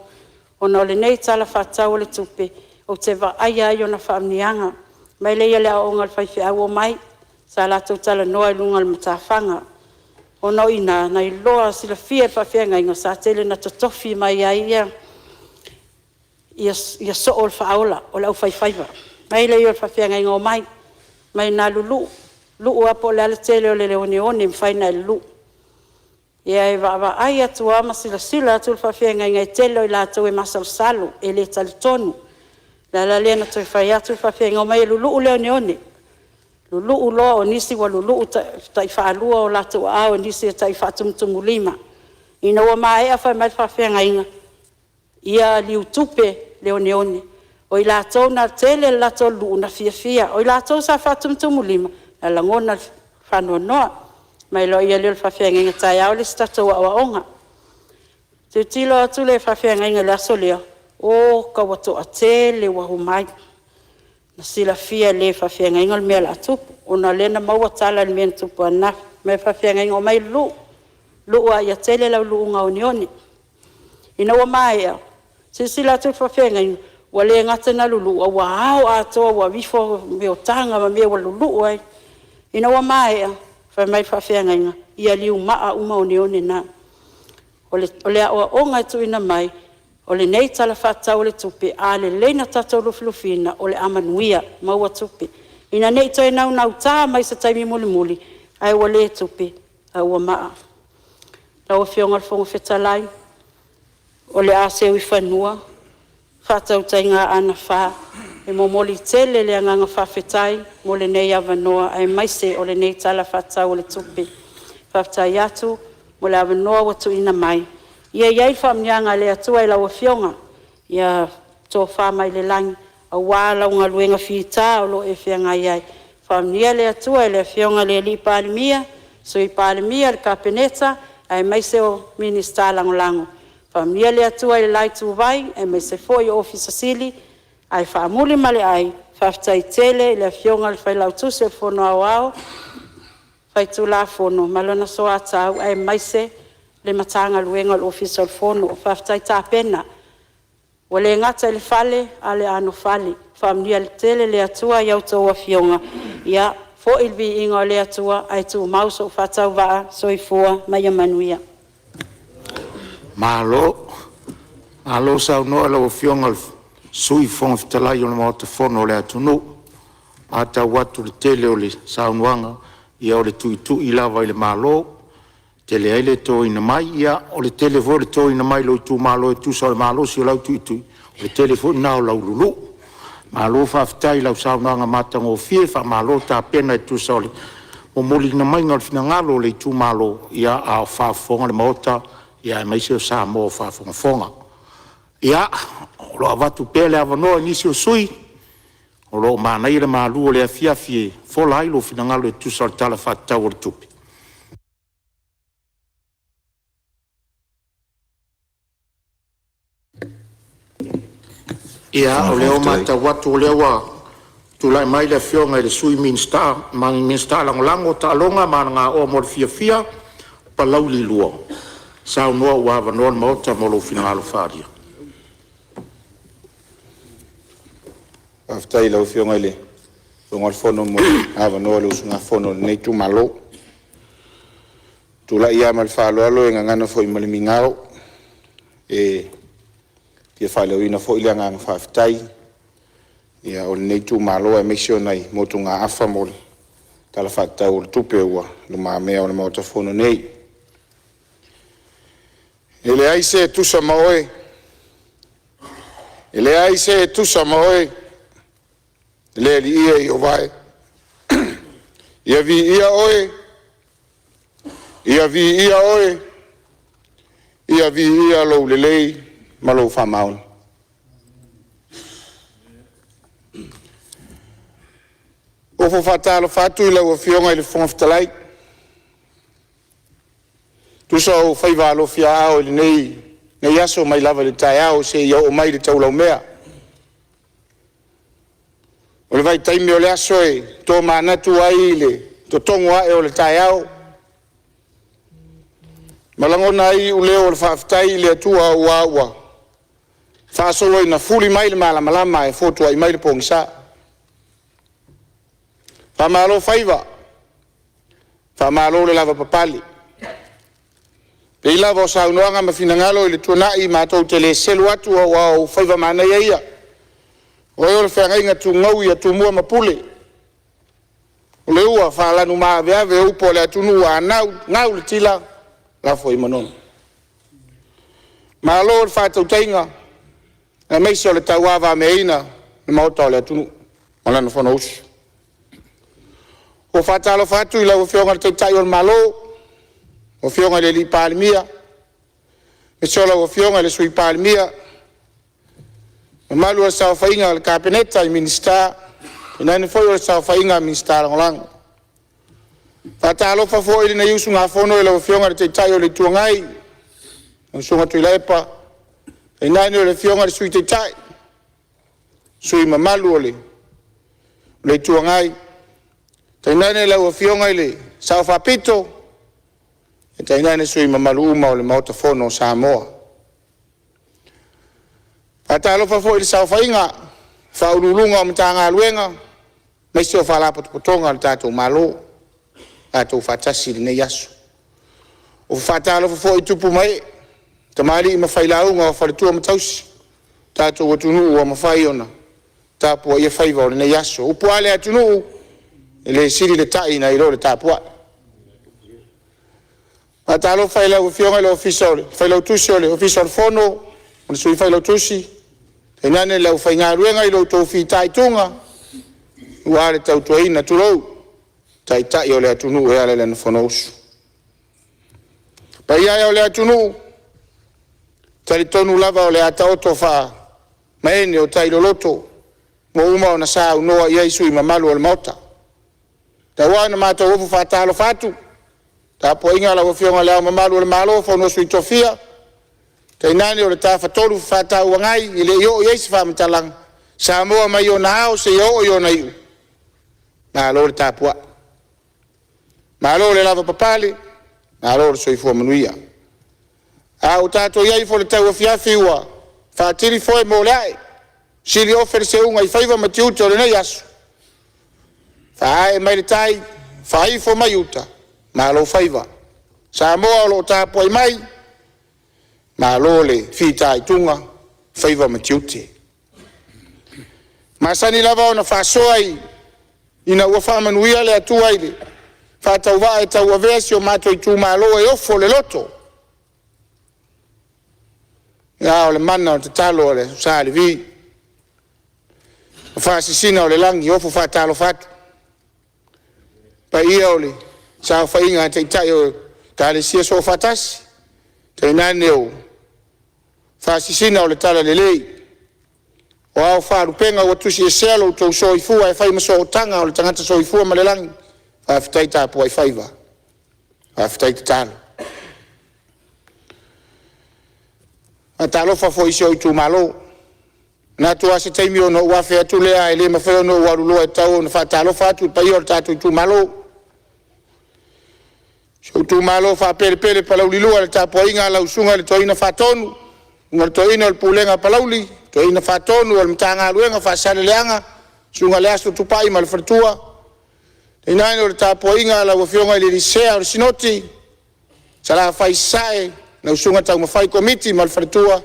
Speaker 4: ona o lenei Tala Faatatau o le Tupe, ou te vaaia ai ona faamanuiaga. Fai mai lea o le aoaoga a le faifeau, omai, sa latou talanoa i luga o le matafaga, ona o i ina na iloa silafia e le faafeagaiga sa tele ina totofi mai ai soo o le faaola o le aufaifaiva. Fai mai lea o le faafeagaiga, omai, omai e lulu'u, lu'u lava po o le a le tele o le oneone e mafai ona e lulu'u. Ia e vaavaai atu lava ma silasila atu le faafeagaiga, e tele o i latou e masalosalo, e le talitonu. O le ala lea na toe fai atu le faafeagaiga, omai e luluu le oneone. Luluu loa, o nisi ua luluu tai faalua o latou aao, o nisi e tai faatumutumulima. Ina ua maea fai mai le faafeagaiga, ia liutupe le oneone. O i latou na tele le latou luluu na fiafia, o i latou sa faatumutumulima, na lagona le faanoanoa. Fai mai loa lea o le faafeagaiga, taeao le isi tatou aoaoga. Tilotilo atu le faafeagaiga i le aso lea, oka, ua toatele ua omai. Na silafia e le faafeagaiga le mea o le a tupu, ona o lea na maua tala i le mea na tupu ananafi. Fai mai le faafeagaiga, omai e luluu, luluu lava ia tele lau luluuga oneone. Ina ua maea, silasila atu le faafeagaiga ua le gata ina luluu, ae ua ao atoa ua aveifo mea o taga ma mea ua luluu ai. Ina ua maea, fai mai le faafeagaiga, ia liumaa uma oneone na. O le aoaoga e tuuina mai, o lenei Tala Faatatau o le Tupe, a lelei ona tatou lufilufiina, o le a manuia, maua tupe. Ina ne i toe naunauta mai i se taimi mulimuli ae ua le tupe ae ua maa. Lau Afioga i le Fofoga Fetalai, o le a seu i fanua le faatautaiga a Aana 4, e momoli tele le agaga faafetai mo lenei avanoa aemaise o lenei Tala Faatatau o le Tupe. Faafetai atu mo le avanoa ua tuuina mai. Ia i ai le faamanuiaga a le Atua i lau Afioga, ia tofa mai le lagi aua lau galuega fita o lo o e feagai ai. Faamanuia le Atua i le Afioga i le Palemia, Sui Palemia, le Kapeneta aemaise o Minisita Lagolago. Faamanuia le Atua i le la ituvai aemaise foi o Ofisa Sili. Ae faamuli ma le ai, faafetai tele i le Afioga i le Failautusi o le Fono Aoao Faitulafono ma lona soatau aemaise le Matagaluega o le Ofisa o le Fono. Faafetai tapena, ua le gata i le fale a o le anofale. Faamanuia tele le Atua i a outou afioga, ia foi le viiga o le Atua ae tumau sou faatauvaa. Soifua ma ia manuia. Malo, malo saunoa i lau Afioga i le Sui Fofoga Fetalai o le Maota Fono o le atunuu. E matau atu i le tele o le saunoaga, ia o le tuitui lava i le Malo e tele ai le toina mai. Ia o le tele foi o le toina mai i lou itumalo e tusa o le malosi o lau tuitui, o le tele foi lena o lau luluu. Malo faafetai i lau saunoaga matagofie, faamalo tapena e tusa o le momoliina mai o le finagalo o le itumalo, a o faafofoga le Maota aemaise o Samoa o faafogafoga. Ia, o lo o avatu pea le avanoa i nisi o sui usufono, o lo o manaia le malu o le afiafi e fola ai lou finagalo e tusa o le Tala Faatatau o le Tupe. Ia, o lea ua matau atu o lea ua tulai mai le Afioga i le Sui Minisita, Minisita Lagolago o Taaloga ma Aganaoa mo le Fiafia, Palauli 2, saunoa ua avanoa le Maota mo lou finagalo faaalia.
Speaker 5: Faafetai i lau Afioga i le Fofoga Fetalai mo le avanoa o le usugafono a lenei itumalo. Ou te tulai lava ma le faaaloalo e gagana foi ma le migao e fia faaleoina foi le agaga faafetai o lenei itumalo aemaise o nai motugaafa mo le Tala Faatatau o le Tupe ua i lumamea o le Maota Fono nei. E leai se e tusa ma oe, e leai se e tusa ma oe, le Alii e Ieova e, ia viia Oe, ia viia Oe, ia viia lou lelei ma lou faamaoni. E ofo faatalofa atu i lau Afioga i le Fofoga Fetalai, e tusa o ou faiva alofiaao i lenei aso mai lava i le taeao seia oo mai i le taulaumea. O le vaitaimi o le aso e tomanatu ai i le totogo ae o le taeao, ma lagona ai iuleo o le faafetai i le Atua aua ua faasolo ina fuli mai le malamalama ae fotuai mai le pogisa. Faamalo faiva, faamalo le lavapapale. E pei lava o saunoaga ma finagalo i le tuanai, matou te le selu atu aua o ou faiva manaia ia, o oe o le feagaiga tugaui a Tumua ma Pule, o le ua faalanumaveave o upu a le atunuu, a gau le tila, lafo i manogi. Malo le faatautaiga aemaise o le tauavameaina o le Maota o le atunuu ma lana fonousu. E faatalofa atu i lau Afioga i le Taitai o le Malo, lau Afioga i le Palemia, aemaise lau Afioga i le Sui Palemia, le mamalu o le saofaiga a le Kapeneta i Minisita, tainane foi o le saofaiga a Minisita Lagolago. E faatalofa foi lenei usugafono i lau Afioga i le Taitai o le Itu Agai, lau Susuga Tuilaepa, tainane le Afioga i le Sui Taitai, sui usufono mamalu o le Itu Agai, tainane lau Afioga i le Sao Faapito, tainane sui usufono mamalu uma o le Maota Fono o Samoa. E faatalofa foi i le saofaiga a Ofisa Sili o Pulega o Matagaluega aemaise o Faalapotopotoga a le tatou Malo ua tatou faatasi i lenei aso. E faatalofa foi i tupu ma ee, tamalii ma failauga, faletua ma tausi o le tatou atunuu ua mafai ona tapuaia faiva o lenei aso. O upu lava a le atunuu, e le sili le ta'i nai lo le tapuai. E faatalofa i lau Afioga i le Failautusi o le Ofisa o le Fono ma le Sui Failautusi, tainane le aufaigaluega i lo outou fitaituga aua le tautuaina, tulou, Taitai o le atunuu e ala i lana Fonousu. Le paia e o le atunuu, e talitonu lava o le a taoto faamaene o tai loloto ua uma ona saunoa i ai sui usufono mamalu o le Maota. Tau lava ina matou ofo faatalofa atu i le tapuaiga a lau Afioga i Le Ao Mamalu o le Malo, le Sui o le Fono a Sui Tofia, tainane o le Tafatolu Fefaatauagai e le i oo i ai se faamatalaga, Samoa mai ona ao seia oo i ona iu, malo le tapuai, malo le lavapapale, malo le soifua manuia. A ua tatou i ai foi i le tauafiafi ua faatili foe mo le ae, siliofe le seuga i faiva ma tiute o lenei aso, faaee mai le tai, faaifo mai uta, malo faiva. Samoa o lo o tapuai mai, malo le fitaituga i faiva ma tiute. E masani lava ona faasoa ina ua faamanuia le Atua i le faatauvaa e tauavea si o matou itumalo e ofo le loto. A o le mana o le tatalo a le Sa Levi, o faasisina o le lagi e ofo faatalofa atu i le paia o le saofaiga a Taitai o Ekalesia Soofaatasi, tainane o faasisina o le Talalelei, o ao faalupega ua tusiesea lo outou soifua e fai ma sootaga o le tagata soifua ma le lagi. Faafetai tapuai faiva, faafetai tatalo. E faatalofa foi i si ou itumalo. E manatu lava o se taimi ona ou afe atu lea, ae le mafai ona ou alu loa, e tatau ona faatalofa atu i le paia o le tatou itumalo. Si ou itumalo faapelepele o Palauli 2, i le tapuaiga a lau susuga i le Toeaina Faatonu, susuga i le Toeaina o le Pulega a Palauli, Toeaina Faatonu o le Matagaluega o Faasaleleaga, susuga Leaso Tupai ma le faletua. Tainane o le tapuaiga a lau afioga i le alii Sea o le Sinoti, Salafai i Sasae, lau susuga Taumafai Komiti ma le faletua.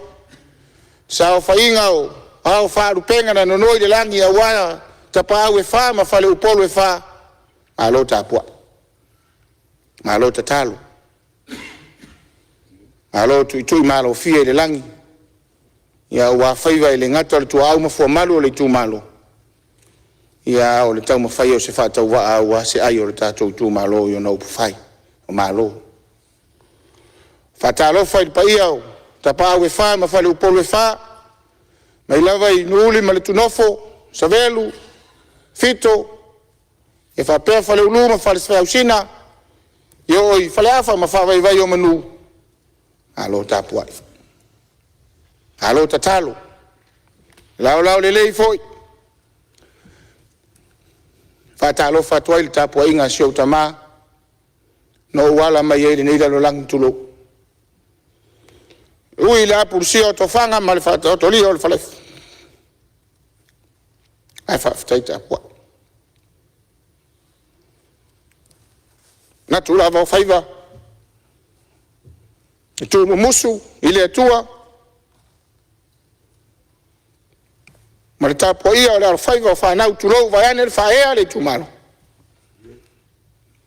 Speaker 5: Saofaiga o ao o Faalupega na nonoi le lagi aua tapaau e fa ma faleupolu e fa, malo tapuai, malo tatalo, malo tuitui malofie i le lagi aua faiva e le gata o le tuaau ma fuamalu o le itumalo, a o le taumafai o se faatauvaa aua se ai o le tatou itumalo i ona upufai o Malo. Faatalofa i le paia o tapaau e fa ma faleupolu e fa, mai lava i Nuuuli ma Letunofo, Savelu, Fito, e faapea Faleulu ma Falesefeausina, e oo i Faleafa ma Faavaivaiomanu, malo tapuai, malo tatalo. Laolao lelei foi. E faatalofa atu ai i le tapuaiga a si ou tama na ou ala mai ai i lenei lalolagi, tulou. E ui i le apulusia o tofaga ma le faataotolia o le falaefu, ae faafetai tapuai. E manatu lava o faiva e tuumumusu i le Atua ma le tapuaia o le alofaiva o fanau, tulou, vaeane le faaea le itumalo, e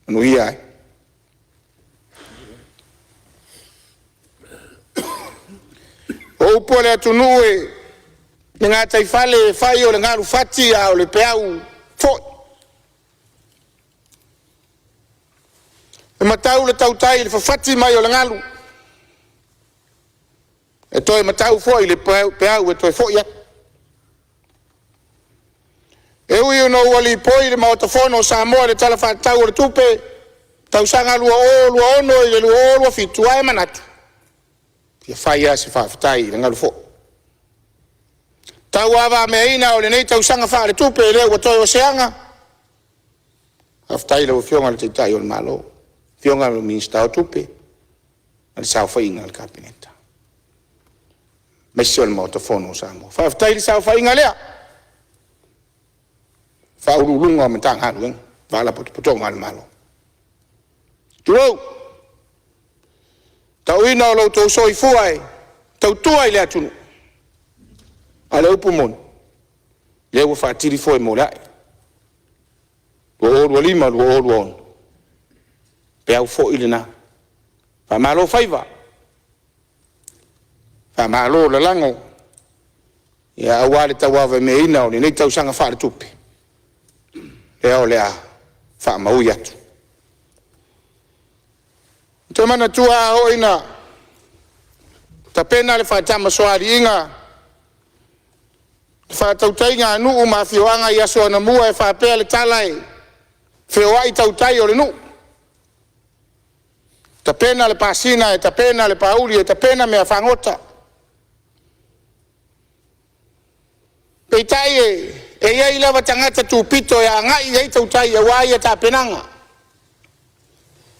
Speaker 5: manuia ai. O upu a le atunuu e le gataifale e fai o le galufati a o le peau foi. E matau le tautai i le fafati mai o le galu, e toe matau foi i le peau e toe foi atu. E ui ina ua lipoi i le Maota Fono o Samoa le Tala Faatatau o le Tupe, tausaga 2026/2027, ae manatu, e fia fai lava se faafetai i le galu foi. Tauavameaina o lenei tausaga faaletupe lea ua toe o se aga, faafetai i lau Afioga i le Taitai o le Malo, afioga i le Minisita o Tupe ma le saofaiga a le Kapeneta, aemaise o le Maota Fono o Samoa. Faafetai i le saofaiga lea a Ofisa Sili o Pulega o Matagaluega ma Faalapotopotoga a le Malo. Tulou, tauina o lo outou soifua e tautua i le atunuu, a o le upu moni, o lea ua faatili foe mo le ae. 2025/2026, peau foi lena. Faamalo faiva, faamalo lalago aua le tauavameaina o lenei tausaga faaletupe, lea o le a faamaui atu. Ou te manatua a oo ina tapena le faatamasoaliiga. Faatautaiga a nuu ma afioaga i aso anamua e faapea le tala, e feoai tautai o le nuu, tapena le pasina e tapena le pauli e tapena meafagota. Peitai e i ai lava tagata tupito e agai i ai tautai aua ia tapenaga.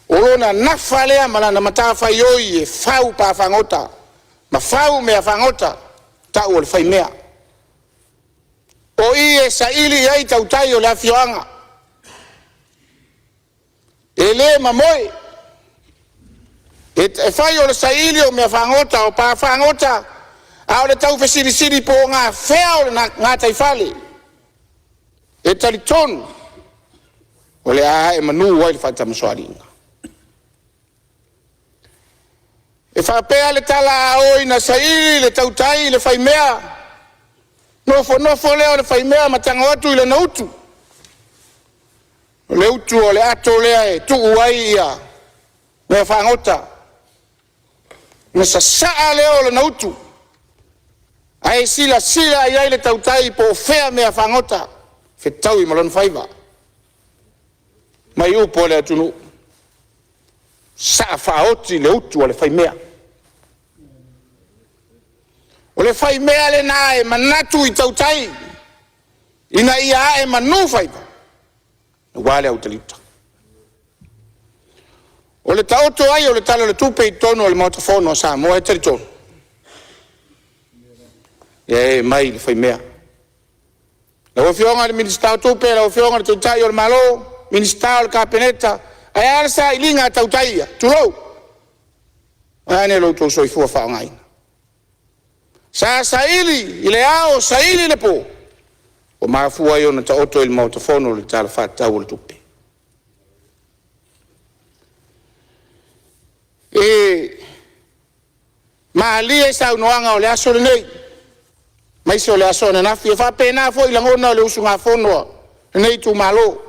Speaker 5: O lona nafa lea ma lana matafaioi e fau pa fagota ma fau mea fagota, tau o le faimea. O i e saili i ai tautai o le afioaga, e le mamoe. E fai o le saili o mea fagota o pa fagota, a o le taufesilisili po o gafea o le gataifale e talitonu o le a ae manu ai le faatamasoaliiga. E faapea le tala a oo ina saili le tautai i le faimea, nofonofo lea o le faimea ma tago atu i lana utu, o le utu o le ato lea e tuu ai ia mea fagota, ona sasaa lea o lana utu, ae silasila i ai le tautai po o fea mea fagota fetaui ma lona faiva. Fai mai upu a le atunuu, sasaa faaoti le utu a le faimea. O le faimea lena e manatu i tautai ina ia ae manu faiva aua le autalavita. O le taoto ai o le Tala o le Tupe i totonu o le Maota Fono a Samoa, e talitonu, e mai le faimea. Lau Afioga i le Minisita o Tupe, lau Afioga i le Taitai o le Malo, Minisita o le Kapeneta, ae a le sailiga a tautai ia? Tulou, vaeane lo outou soifua faaleaogaina. Sa saili i le ao saili i le po, ua mafua ai ona taoto i le Maota Fono le Tala Faatatau o le Tupe. E malie saunoaga o le aso lenei, aemaise o le aso ananafi, e faapena foi lagona o le usugafono a lenei itumalo,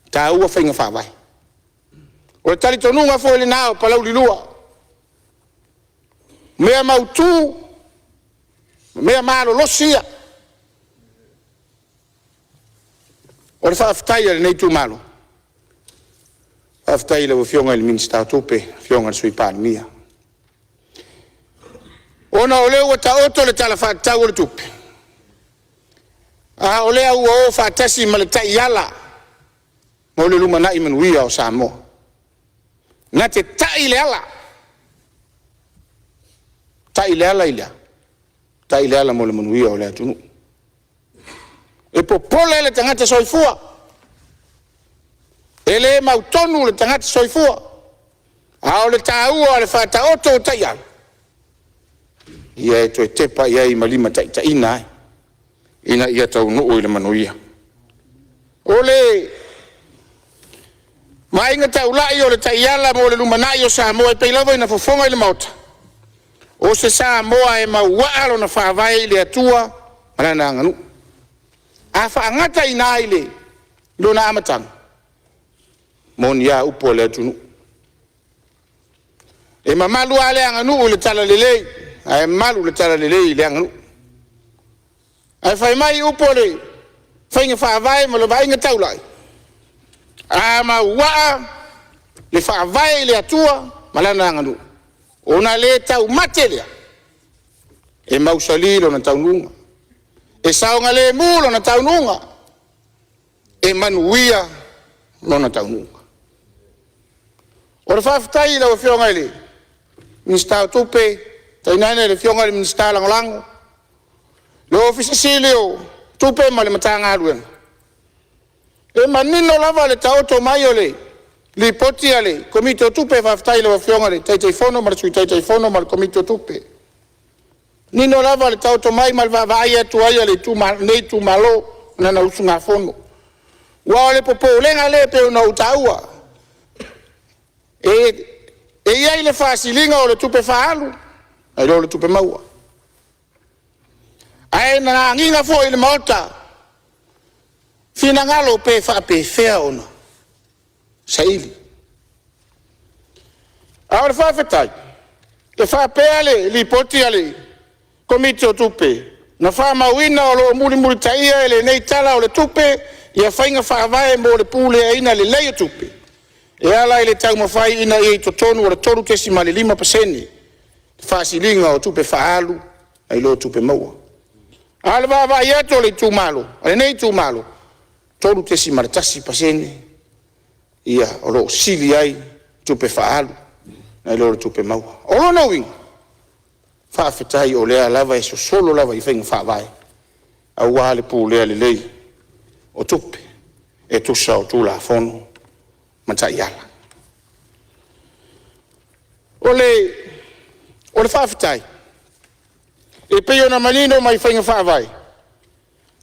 Speaker 5: e taua faiga faavae. O le talitonuga foi lena o Palauli 2, o mea mautu ma mea malolosi ia. O le faafetai a lenei itumalo, faafetai i lau Afioga i le Minisita o Tupe, lau Afioga i le Sui Palemia, ona o lea ua taoto le Tala Faatatau o le Tupe, a o lea ua o faatasi ma le taiala mo le lumanai manuia o Samoa. Na te tai le ala, tai le ala i le a? Tai le ala mo le manuia o le atunuu. E popole le tagata soifua, e le mautonu le tagata soifua, a o le taua o le faataoto o taiala, ia e toe tepa i ai ma limataitaiina ai ina ia taunuu i le manuia. O le vaaiga taulai o le taiala mo le lumanai o Samoa e pei lava ona fofoga i le Maota, o se Samoa e mauaa lona faavae i le Atua ma lana aganuu. A faagata i ina i lona amataga, e moni lava upu a le atunuu, e mamalu lava le aganuu i le talalelei, ae malu le talalelei i le aganuu. Ae fai mai upu o le faiga faavae ma le vaaiga taulai, a mauaa le faavae i le Atua ma lana aganuu, ona le taumate lea e mausali lona taunuuga, e saogalemu lona taunuuga, e manuia lona taunuuga. O le faafetai i lau Afioga i le Minisita o Tupe, tainane le Afioga i le Minisita Lagolago, le Ofisa Sili o Tupe ma le Matagaluega, e manino lava le taoto mai o le Lipoti a le Komiti o Tupe. Faafetai i lau Afioga i le Taitaifono ma le Sui Taitaifono ma le Komiti o Tupe. E manino lava le taoto mai ma le vaavaai atu ai a lenei itumalo ma lana usugafono. Aua o le popolega lea e pei ona ou taua, e i ai le faasiliga o le tupe faaalu nai lo le tupe maua. Ae na agiga foi i le Maota finagalo pe faapefea ona saili. A o le faafetai, e faapea le lipoti a le Komiti o Tupe. Na faamauina o lo o mulimulitaia e lenei Tala o le Tupe ia faiga faavae mo le puleaina lelei o tupe, e ala i le taumafai ina ia i totonu o le 3.5% le faasiliga o tupe faaalu nai lo tupe maua. A o le vaavaai atu a le itumalo, a lenei itumalo, 3.1% ia o lo o sili ai tupe faaalu nai lo le tupe maua. O lona uiga, faafetai o lea lava e sosolo lava i faiga faavae aua le pulea lelei o tupe e tusa o Tulafono ma Taiala. O le faafetai, e pei ona manino mai faiga faavae,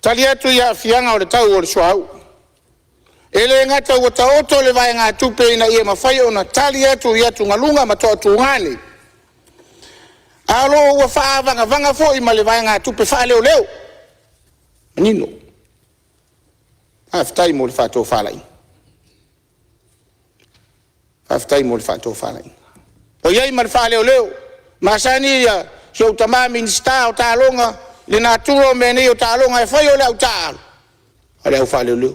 Speaker 5: tali atu i aafiaga o le tau o le suauu. E le gata ua taoto le vaegatupe ina ia mafai ona tali atu i atugaluga ma toatuga nei, a o lo o ua faavagavaga foi ma le vaegatupe faaleoleo. Manino. Faafetai mo le faatofalaiga. Faafetai mo le faatofalaiga. Ua i ai ma le faaleoleo masani ia si ou tama Minisita o taaloga i le natura o mea nei o taaloga, e fai o le au taaalo a o le au faaleoleo.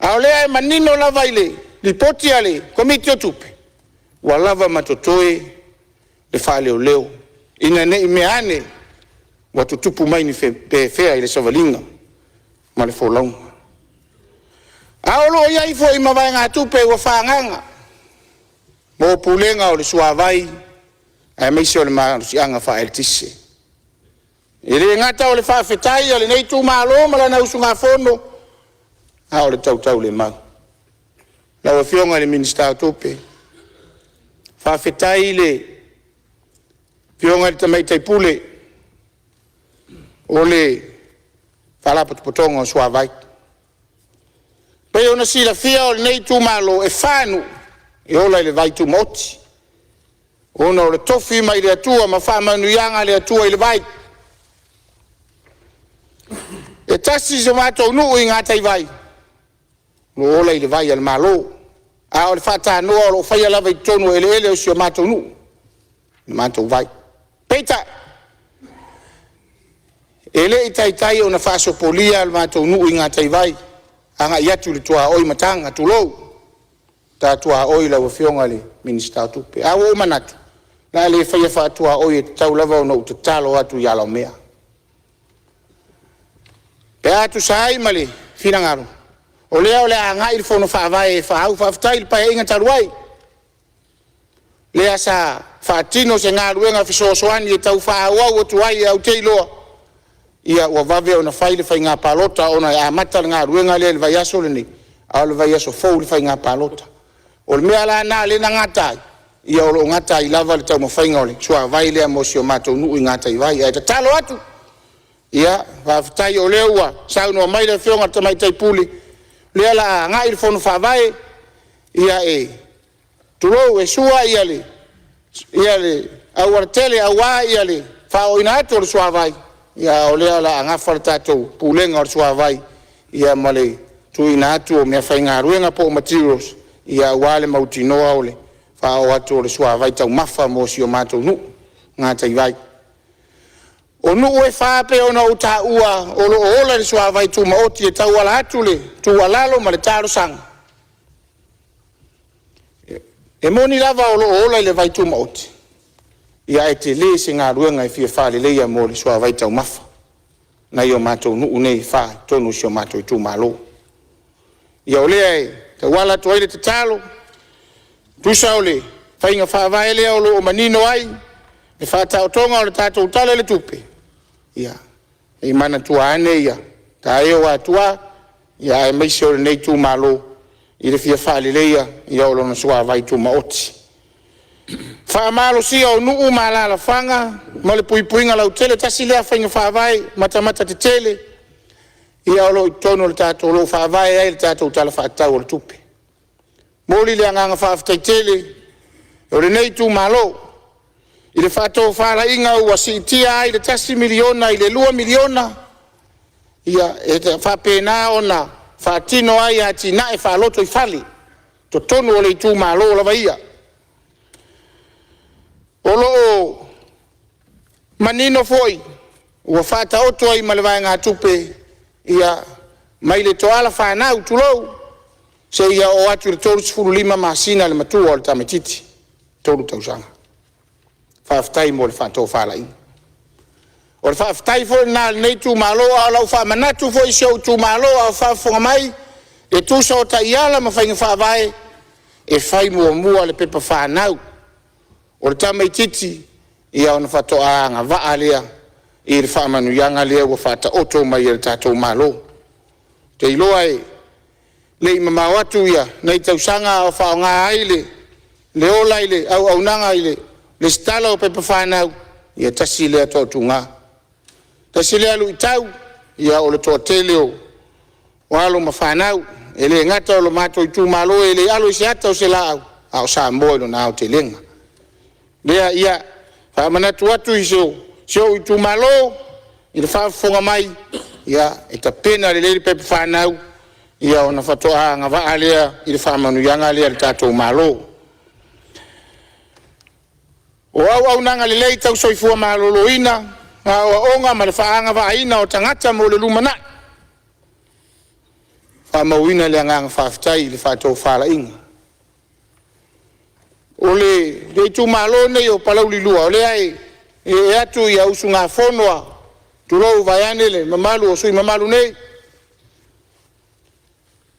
Speaker 5: A o lea e manino lava i le lipoti a le Komiti o Tupe, ua lava ma totoe le faaleoleo ina ne i mea ane ua tutupu mai ni pefea i le savaliga ma le folauga. A o lo o i ai foi ma vaegatupe ua faaagaaga mo Pulega o le Suavai aemaise o le malosiaga faaeletise. E le gata o le faafetai a lenei itumalo ma lana usugafono, a o le tautaulemau. Lau Afioga i le Minisita o Tupe, faafetai i le Afioga i le Tamaitai Pule o le Faalapotopotoga o le Suavai. E pei ona silafia o lenei itumalo, e fa nuu e ola i le vai tumaoti, ona o le tofi mai le Atua ma faamanuiaga a le Atua i le vai. E tasi si o matou nuu i Gataivai o lo o ola i le vai a le Malo, a o le faatanoa o lo o faia lava i totonu o eleele o si o matou nuu le matou vai. Peitai, e le i taitai ona faasopolia le matou nuu i Gataivai agai atu i le tuaoi i Mataga tulou, le ta tuaoi lau Afioga i le Minisita o Tupe. Ae ua ou manatu, o le a le faia faa-tuaoi e tatau lava ona ou tatalo atu i ala o mea. Pe a tusa ai ma le finagalo, o lea o le a agai le Fono Faavae e faaau. Faafetai i le Paeaiga talu ai, lea sa faatino se galuega fesoasoani e tau faaauau atu ai, ae ou te iloa ua vave ona fai le faiga palota ona e amata le galuega lea i le vaiaso lenei, a o le vaiaso fou le faiga palota. O le mea la lena o lea na gata ai, ia o lo o gata ai lava le taumafaiga o le suavai lea mo si o matou nuu i Gataivai. Ae tatalo atu, ia faafetai o lea ua saunoa mai le Afioga i le Tamaitai Pule, o lea o le a agai le Fono Faavae e tulou, e sua le aualatele aua le faaooina atu o le suavai, a o lea o le a nafa le tatou Pulega o le Suavai ma le tuuina atu o meafaigaluega po o materials aua le mautinoa o le faaoo atu o le suavai taumafa mo si o matou nuu i Gataivai. O nuu e fa e pei ona ou taua o lo o ola i le suavai tumaoti e tauala atu le tuualalo ma le talosaga. E moni lava o lo o ola i le vai tumaoti, ae tele se galuega e fia faaleleia mo le suavai taumafa nai o matou nuu nei e fa i totonu o si o matou itumalo. Ia o lea e tauala atu ai le tatalo, tusa o le faiga faavae lea o lo o manino ai le faataotoga o le tatou Tala i le Tupe, ia, se i manatua ane ta e o Atua aemaise o lenei itumalo i le fia faaleleia o lona suavai tumaoti. Faamalosia o nuu ma alaalafaga ma le puipuiga lautele. Tasi lea faiga faavae matamata tetele o lo o i totonu o le tatou, o lo o faavae ai le tatou Tala Faatatau o le Tupe. E momoli le agaga faafetai tele o lenei itumalo i le faatofalaiga ua siitia ai le $1 miliona i le $2 miliona, e faapena ona faatino ai atinae faalotoifale i totonu o le itumalo lava ia. O lo o manino foi Ua faataoto ai ma le vaegatupe ia mai le toala fanau tulou seia oo atu i le 35 masina le matua o le tamaitiiti, 3 tausaga. Faafetai mo le faatofalaiga. O le faafetai foi lena a lenei itumalo, a o lau faamanatu foi i si ou itumalo a o faafofoga mai, e tusa o taiala ma faiga faavae, e fai muamua le pepa fanau o le tamaitiiti ia ona faatoa agavaa lea i le faamanuiaga lea ua faataoto mai e le tatou Malo. Ou te iloa e le i mamao atu nei tausaga a o faaaoga ai le ola i le auaunaga i le resitala o pepa fanau, ia tasi lea toatuga, tasi lea luitau o le toatele o alo ma fanau. E le gata o le matou itumalo e le alo i se ata o se laau, a o Samoa i lona aotelega. O lea ia faamanatu atu i si ou itumalo i le faafofoga mai, ia e tapena lelei le pepa fanau ia ona faatoa agavaa lea i le faamanuiaga lea a le tatou Malo. O auaunaga lelei tau soifua maloloina, aoaoga ma le feagavaaina o tagata mo le lumanai. E faamauina le agaga faafetai i le faatofalaiga. O le itumalo lenei o Palauli 2, o lea e ee atu usugafono a, tulou vaeane le mamalu o sui usufono mamalu nei,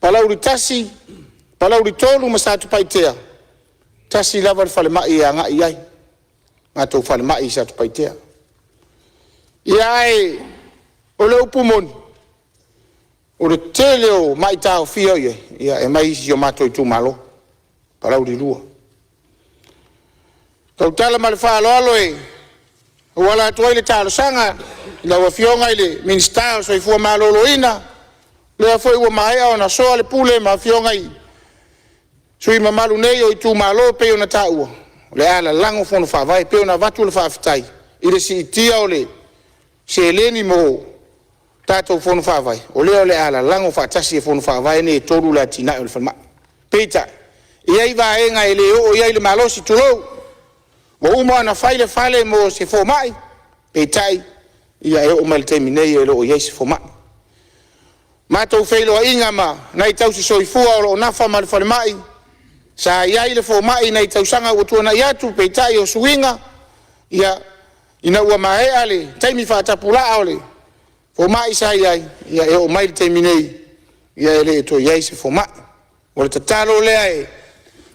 Speaker 5: Palauli 1, Palauli 3 ma Satupaitea, e tasi lava le falemai e agai i ai, le matou falemai i Satupaitea. Ae o le upu moni, o le tele o mai taofia o i ai, e mai i si o matou itumalo, Palauli 2. E tautala ma le faaaloalo e auala atu ai le talosaga i lau Afioga i le Minisita o le Soifua Maloloina, o lea foi ua maea ona soa le pule ma afioga i sui usufono mamalu nei o itumalo e pei ona taua, o le a lalago fono faavae e pei ona avatu le faafetai i le siitia o le seleni mo tatou fono faavae, o lea o le a lalago faatasi e fono faavae nei e 3 le atinae o le falemai. Peitai, e i ai vaega e le oo i ai le malosi, tulou, ua uma ona fai le fale mo se fomai, peitai e oo mai i le taimi nei e le o i ai se fomai. Matou feiloaiga ma nai tausi soifua o lo o nafa ma le falemai, sa i ai le fomai i nai tausaga ua tuanai atu, peitai o suiga, ina ua maea le taimi faatapulaa o le fomai sa i ai, e oo mai i le taimi nei, e le o toe i ai se fomai. O le tatalo lea e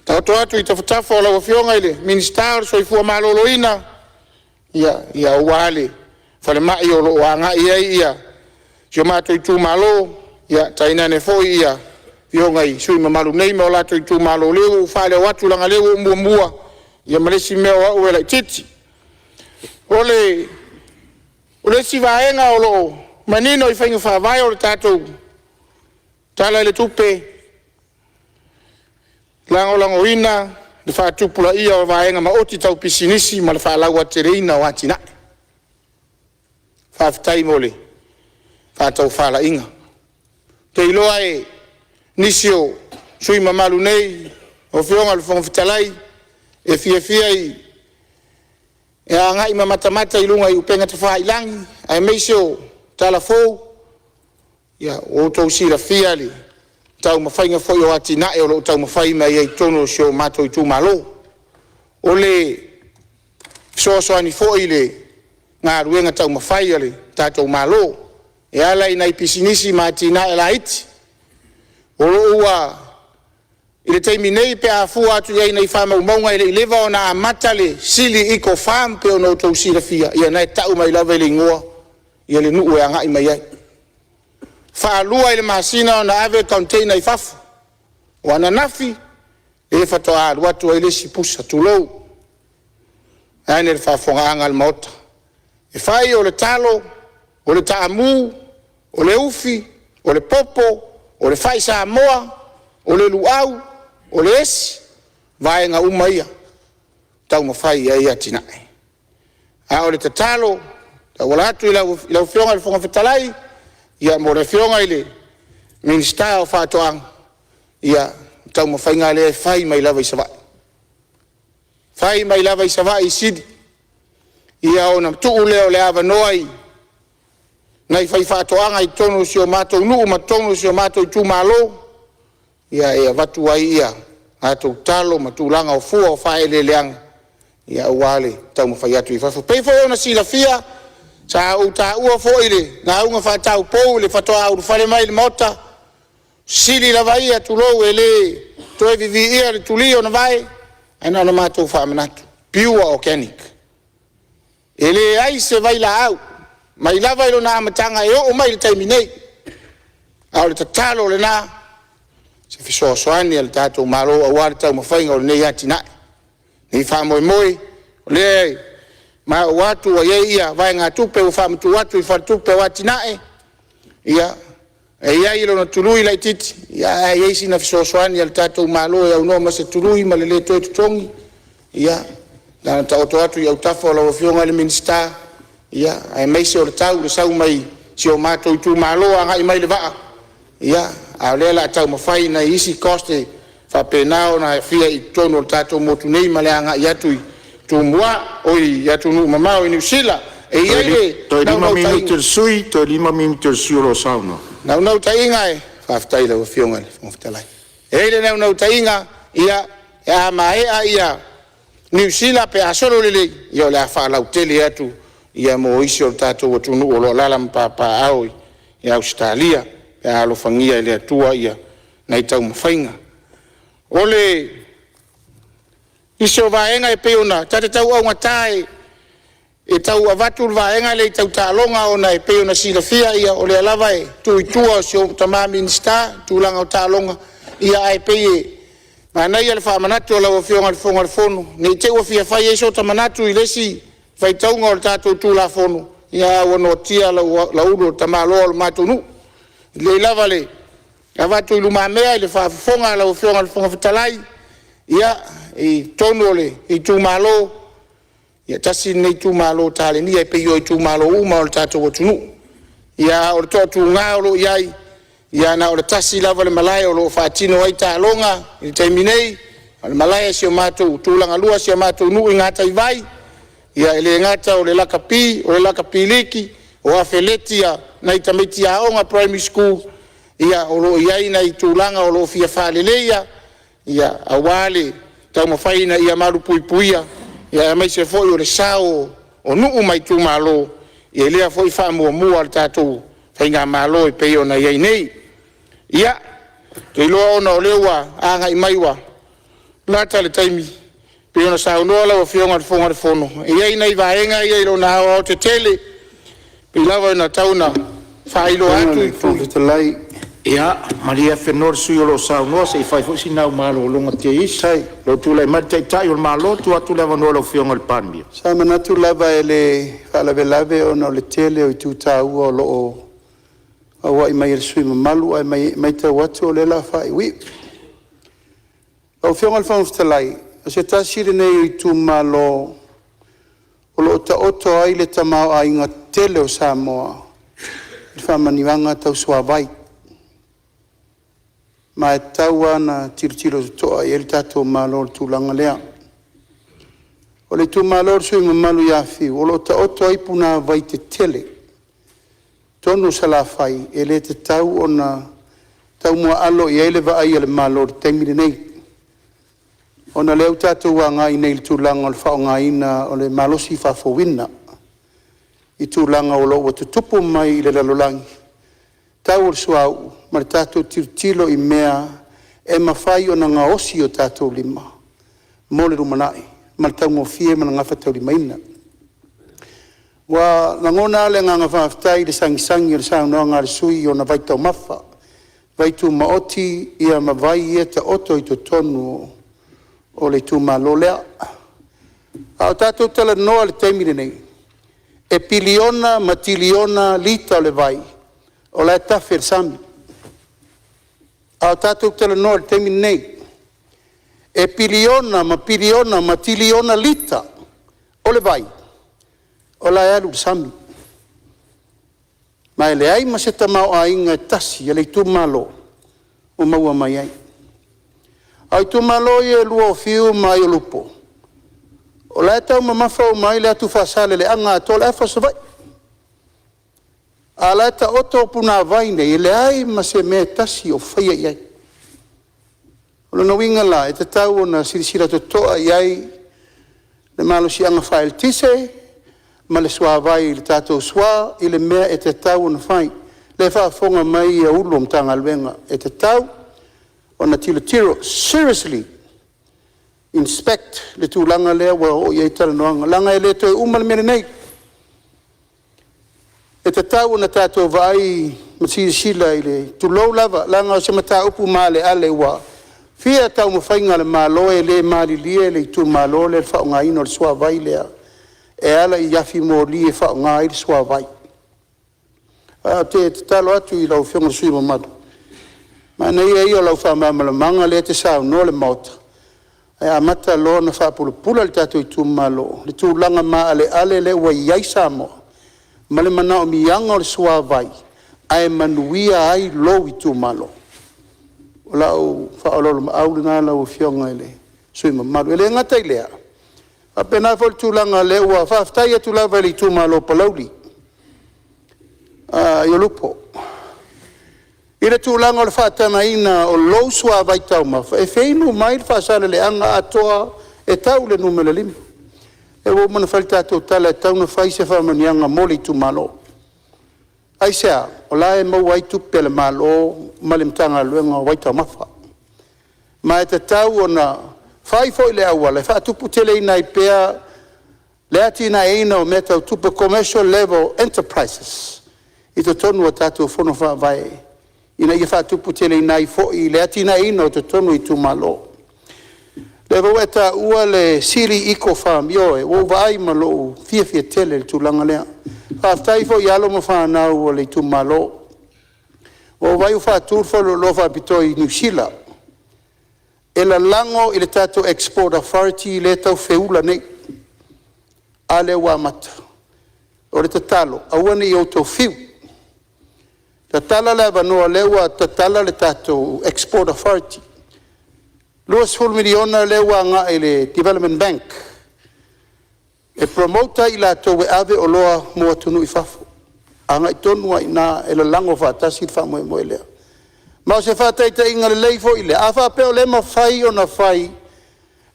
Speaker 5: taoto atu i tafatafa o lau Afioga i le Minisita o le Soifua Maloloina, aua le falemai o lo o agai i ai si o matou itumalo, tainane foi afioga i sui usufono mamalu nei ma o latou itumalo, o lea ua ou faaleo atu, leaga o lea ua ou muamua, ia ma le isi mea o au e laitiiti. O le isi vaega o lo o manino i faiga faavae o le tatou Tala i le Tupe, e lagolagoina le faatupulaia o vaega maoti tau pisinisi ma le faalauateleina o atinae. Faafetai mo le faatofalaiga. Ou te iloa o nisi o sui usufono mamalu nei, lau Afioga i le Fofoga Fetalai, e fiafia e agai ma matamata i luga i upega tafailagi aemaise o tala fou. Ua outou silafia le taumafaiga foi o atinae o lo o taumafai mai ai i totonu o si o matou itumalo. O le fesoasoani foi i le galuega taumafai a le tatou Malo e ala i nai pisinisi ma atinae laiti o lo o ua i le taimi nei pe a fua atu i ai i faamaumauga, e le i leva ona amata le Sili Eco Farm pei ona outou silafia, ia lena e tau mai lava i le igoa le nuu e agai mai ai. E faalua i le masina ona ave container i fafo. O ananafi lea faatoa alu atu ai le isi pusa, tulou, vaeane le faafofogaaga a le Maota. E fai o le talo, o le taamu, o le ufi, o le popo, o le fai Samoa, o le luau, o le esi, o vaega uma ia e taumafai i ai atinae. A o le tatalo e tauala atu i lau Afioga i le Fofoga Fetalai, mo le Afioga i le Minisita o Faatoaga, ia, o le taumafaiga lea e fai mai lava i Savaii, fai mai lava i Savaii i Sili, ia ona tuu lea o le avanoa i nai faifaatoaga i totonu o si o matou nuu ma totonu o si o matou itumalo, e avatu ai a latou talo ma tulaga o fua o faaeleeleaga aua le taumafai atu i fafo. E pei foi ona silafia, sa ou taua foi i le lauga faataupou i le faatoa ulufale mai i le Maota, sili lava ia, tulou, e le toe viviia le tuli o le vae, ae na ona matou faamanatu, pure organic. E leai se vailaau mai lava i lona amataga e oo mai i le taimi nei. A o le tatalo lena, se fesoasoani a le tatou Malo aua le taumafaiga o lenei atinae, lenei faamoemoe. O lea e maua atu ua i ai vaegatupe ua faamatuu atu i le Faletupe o Atinae, ia, e i ai lona tului laitiiti, ae i ai sina fesoasoani a le tatou Malo e aunoa ma se tului ma le le toe totogi, ia, na ona taoto atu i autafa o lau Afioga i le Minisita, aemaise o le tau i le sau mai si o matou itumalo agai mai le vaa, a o lea o le a taumafai nai isi cost e faapena ona aafia i totonu o le tatou motu nei ma le agai atu i Tumua, oi, i atunuu mamao i Niu Sila. E i ai le
Speaker 3: Toe 5 minute o le sui usufono, toe 5 minute o le sui usufono o lo o saunoa.
Speaker 5: Naunautaiga e… Faafetai i lau Afioga i le Fofoga Fetalai. E i ai le naunautaiga, ia, a maea Niu Sila pe a solo lelei, ia o le a faalautele atu mo isi o tatou atunuu o lo o alaala ma papaaao i Ausetalia pe a alofagia e le Atua nai taumafaiga. O le nisi o vaega e pei ona ta te tau augata e tau avatu le vaega lea tau taaloga ona e pei ona silafia o lea lava e tuu i tua i si ou tama Minisita le tulaga o taaloga, ae pei e manaia le faamanatu a lau Afioga i le Fofoga Fetalai, ne i te i ua fia fai ai sota manatu i le isi faitauga o le tatou Tulafono, ae ua noatia Lauulu o le tamaloa o le matou nuu. E lelei lava le avatu i lumamea i le faafofoga a lau Afioga i le Fofoga Fetalai, ia, i totonu o le itumalo, ia tasi lenei itumalo talenia e pei o itumalo uma lava o le tatou atunuu. A o le toatuga o lo o i ai, ia na o le tasi lava le malae o lo o faatino ai taaloga i le taimi nei, o le malae i si o matou tulagalua i si o matou nuu i Gataivai. E le gata o le lakapi o le lakapi liki, o afeleti a nai tamaiti aoga primary school. Ia o lo o i ai nai tulaga o lo o fia faaleleia aua le taumafai ina ia malupuipuia aemaise foi o le sao o nuu ma itumalo i lea foi faamuamua a le tatou faigamalo e pei ona i ai nei. Ia, ou te iloa ona o lea ua agai mai ua lata le taimi e pei ona saunoa lau Afioga i le Fofoga Fetalai, e i ai nai vaega ia i lona aoaotetele e pei lava ona tau ina faailoa
Speaker 6: Lau Afioga
Speaker 5: atu
Speaker 6: i le Fofoga Fetalai.
Speaker 3: Ia malie afenoa le sui usufono o lo o saunoa se i fai foi sina au malologa teisi. O lo o tulai mai le Taitai o le Malo, e tuu atu le avanoa i lau Afioga i le Palemia.
Speaker 6: Sa manatu lava e le faalavelave ona o le tele o itu taua o lo o auai mai e le sui usufono mamalu, ae matau atu o lea o le a faaiuiu. Lau Afioga i le Fofoga Fetalai, o se tasi lenei o itumalo o lo o taoto ai le tamaoaiga tele o Samoa i faamanuiaga tau suavai. Ma e tatau lava ona tilotilo totoa i ai le tatou Malo i le tulaga lea. O le itumalo o le sui usufono mamalu ia Fiu, o lo o taoto ai punavai tetele i totonu o Salafai, e le tatau ona taumuaalo i ai le vaai a le Malo i le taimi lenei, ona o lea ua tatou agai nei i le tulaga o le faaaogaina o le malosi faafouina i tulaga o lo o ua tutupu mai i le lalolagi, tau o le suauu ma le tatou tilotilo i mea e mafai ona gaosi i o tatou lima mo le lumanai ma le taugofie ma le gafataulimaina. Ua lagona lava le agaga faafetai i le sagisagi o le saunoaga a le sui usufono i ona vaitaumafa, vaitumaoti ma vai ia e taoto i totonu o le itumalo lea. A o tatou talanoa i le taimi lenei, e piliona ma tiliona lita o le vai o la e tafe i le sami. A o tatou talanoa i le taimi lenei, e piliona ma piliona ma tiliona lita o le vai o la e alu i le sami. Ma e leai ma se tamaoaiga e tasi o le itumalo o maua mai ai. A o itumalo ia e lua o Fiu ma Aiolupo, o la e taumamafa uma ai le atu faasaleleaga atoa, le afa o Savaii. A o la e taoto punavai nei, e leai ma se mea e tasi o faia i ai. O lona uiga la, e tatau ona silasila totoa i ai le malosiaga faaeletise ma le suavai i le tatou SWA i le mea e tatau ona fai. O lea e faafofoga mai Ofisa Sili o Pulega o Matagaluega, e tatau ona tilotilo, seriously inspect le tulaga lea ua oo i ai talanoaga, leaga e le toe uma le mea lenei. E tatau ona tatou vaai ma silasila i le, tulou lava, leaga o se mataupu maaleale ua fia taumafaiga a le Malo e le malilie le itumalo lea i le faaaogaina o le suavai lea e ala i afi moli e faaaoga ai le suavai. Ae ou te tatalo atu i lau Afioga i le sui usufono mamalu, manaia ia o lau faamalamalamaga lea e te saunoa i le Maota, ae amata loa ona faapulapula le tatou itumalo i le tulaga maaleale lea ua i ai Samoa ma le manaomiaga o le suavai, ae manuia ai lou itumalo. O lau faaoloolomaau lena lau Afioga i le sui usufono mamalu. E le gata i lea, e faapena foi i le tulaga lea ua… Faafetai atu lava i le itumalo o Palauli i Olupo i le tulaga o le faatagaina o lou suavai taumafa e feinu mai le Faasaleleaga atoa e tau i le numera 5. O lea ua uma ona fai le tatou tala e tatau ona fai se faamanuiaga mo le itumalo. Aisea? O la e maua ai tupe a le Malo ma le Matagaluega o Vaitaumafa. Ma e tatau ona fai foi le auala e faatuputeleina ai pea le atinaeina o mea tau tupe, commercial level enterprises i totonu o tatou fono faavae ina ia faatuputeleina ai foi le atinaeina o totonu o itumalo. O lea foi ua e taua le Sili Eco Farm, ioe, ua ou vaai ma lou fiafia tele i le tulaga lea. Faafetai foi i alo ma fanau a le itumalo. Ua ou vaai ua faatu le faleoloa faapitoa i Niu Sila e lalago i le tatou Export Authority lea e tau feula nei, a lea ua amata. O le tatalo, aua ne i outou fiu, tatala le avanoa o lea ua tatala le tatou Export Authority. E $20 miliona lea ua agai i le Development Bank e promote ai i latou e ave oloa mo atunuu i fafo, agai tonu lava i ina e lalago faatasi le faamoemoe lea. Ma o se faataitaiga lelei foi lea, a faapea o lea e mafai ona fai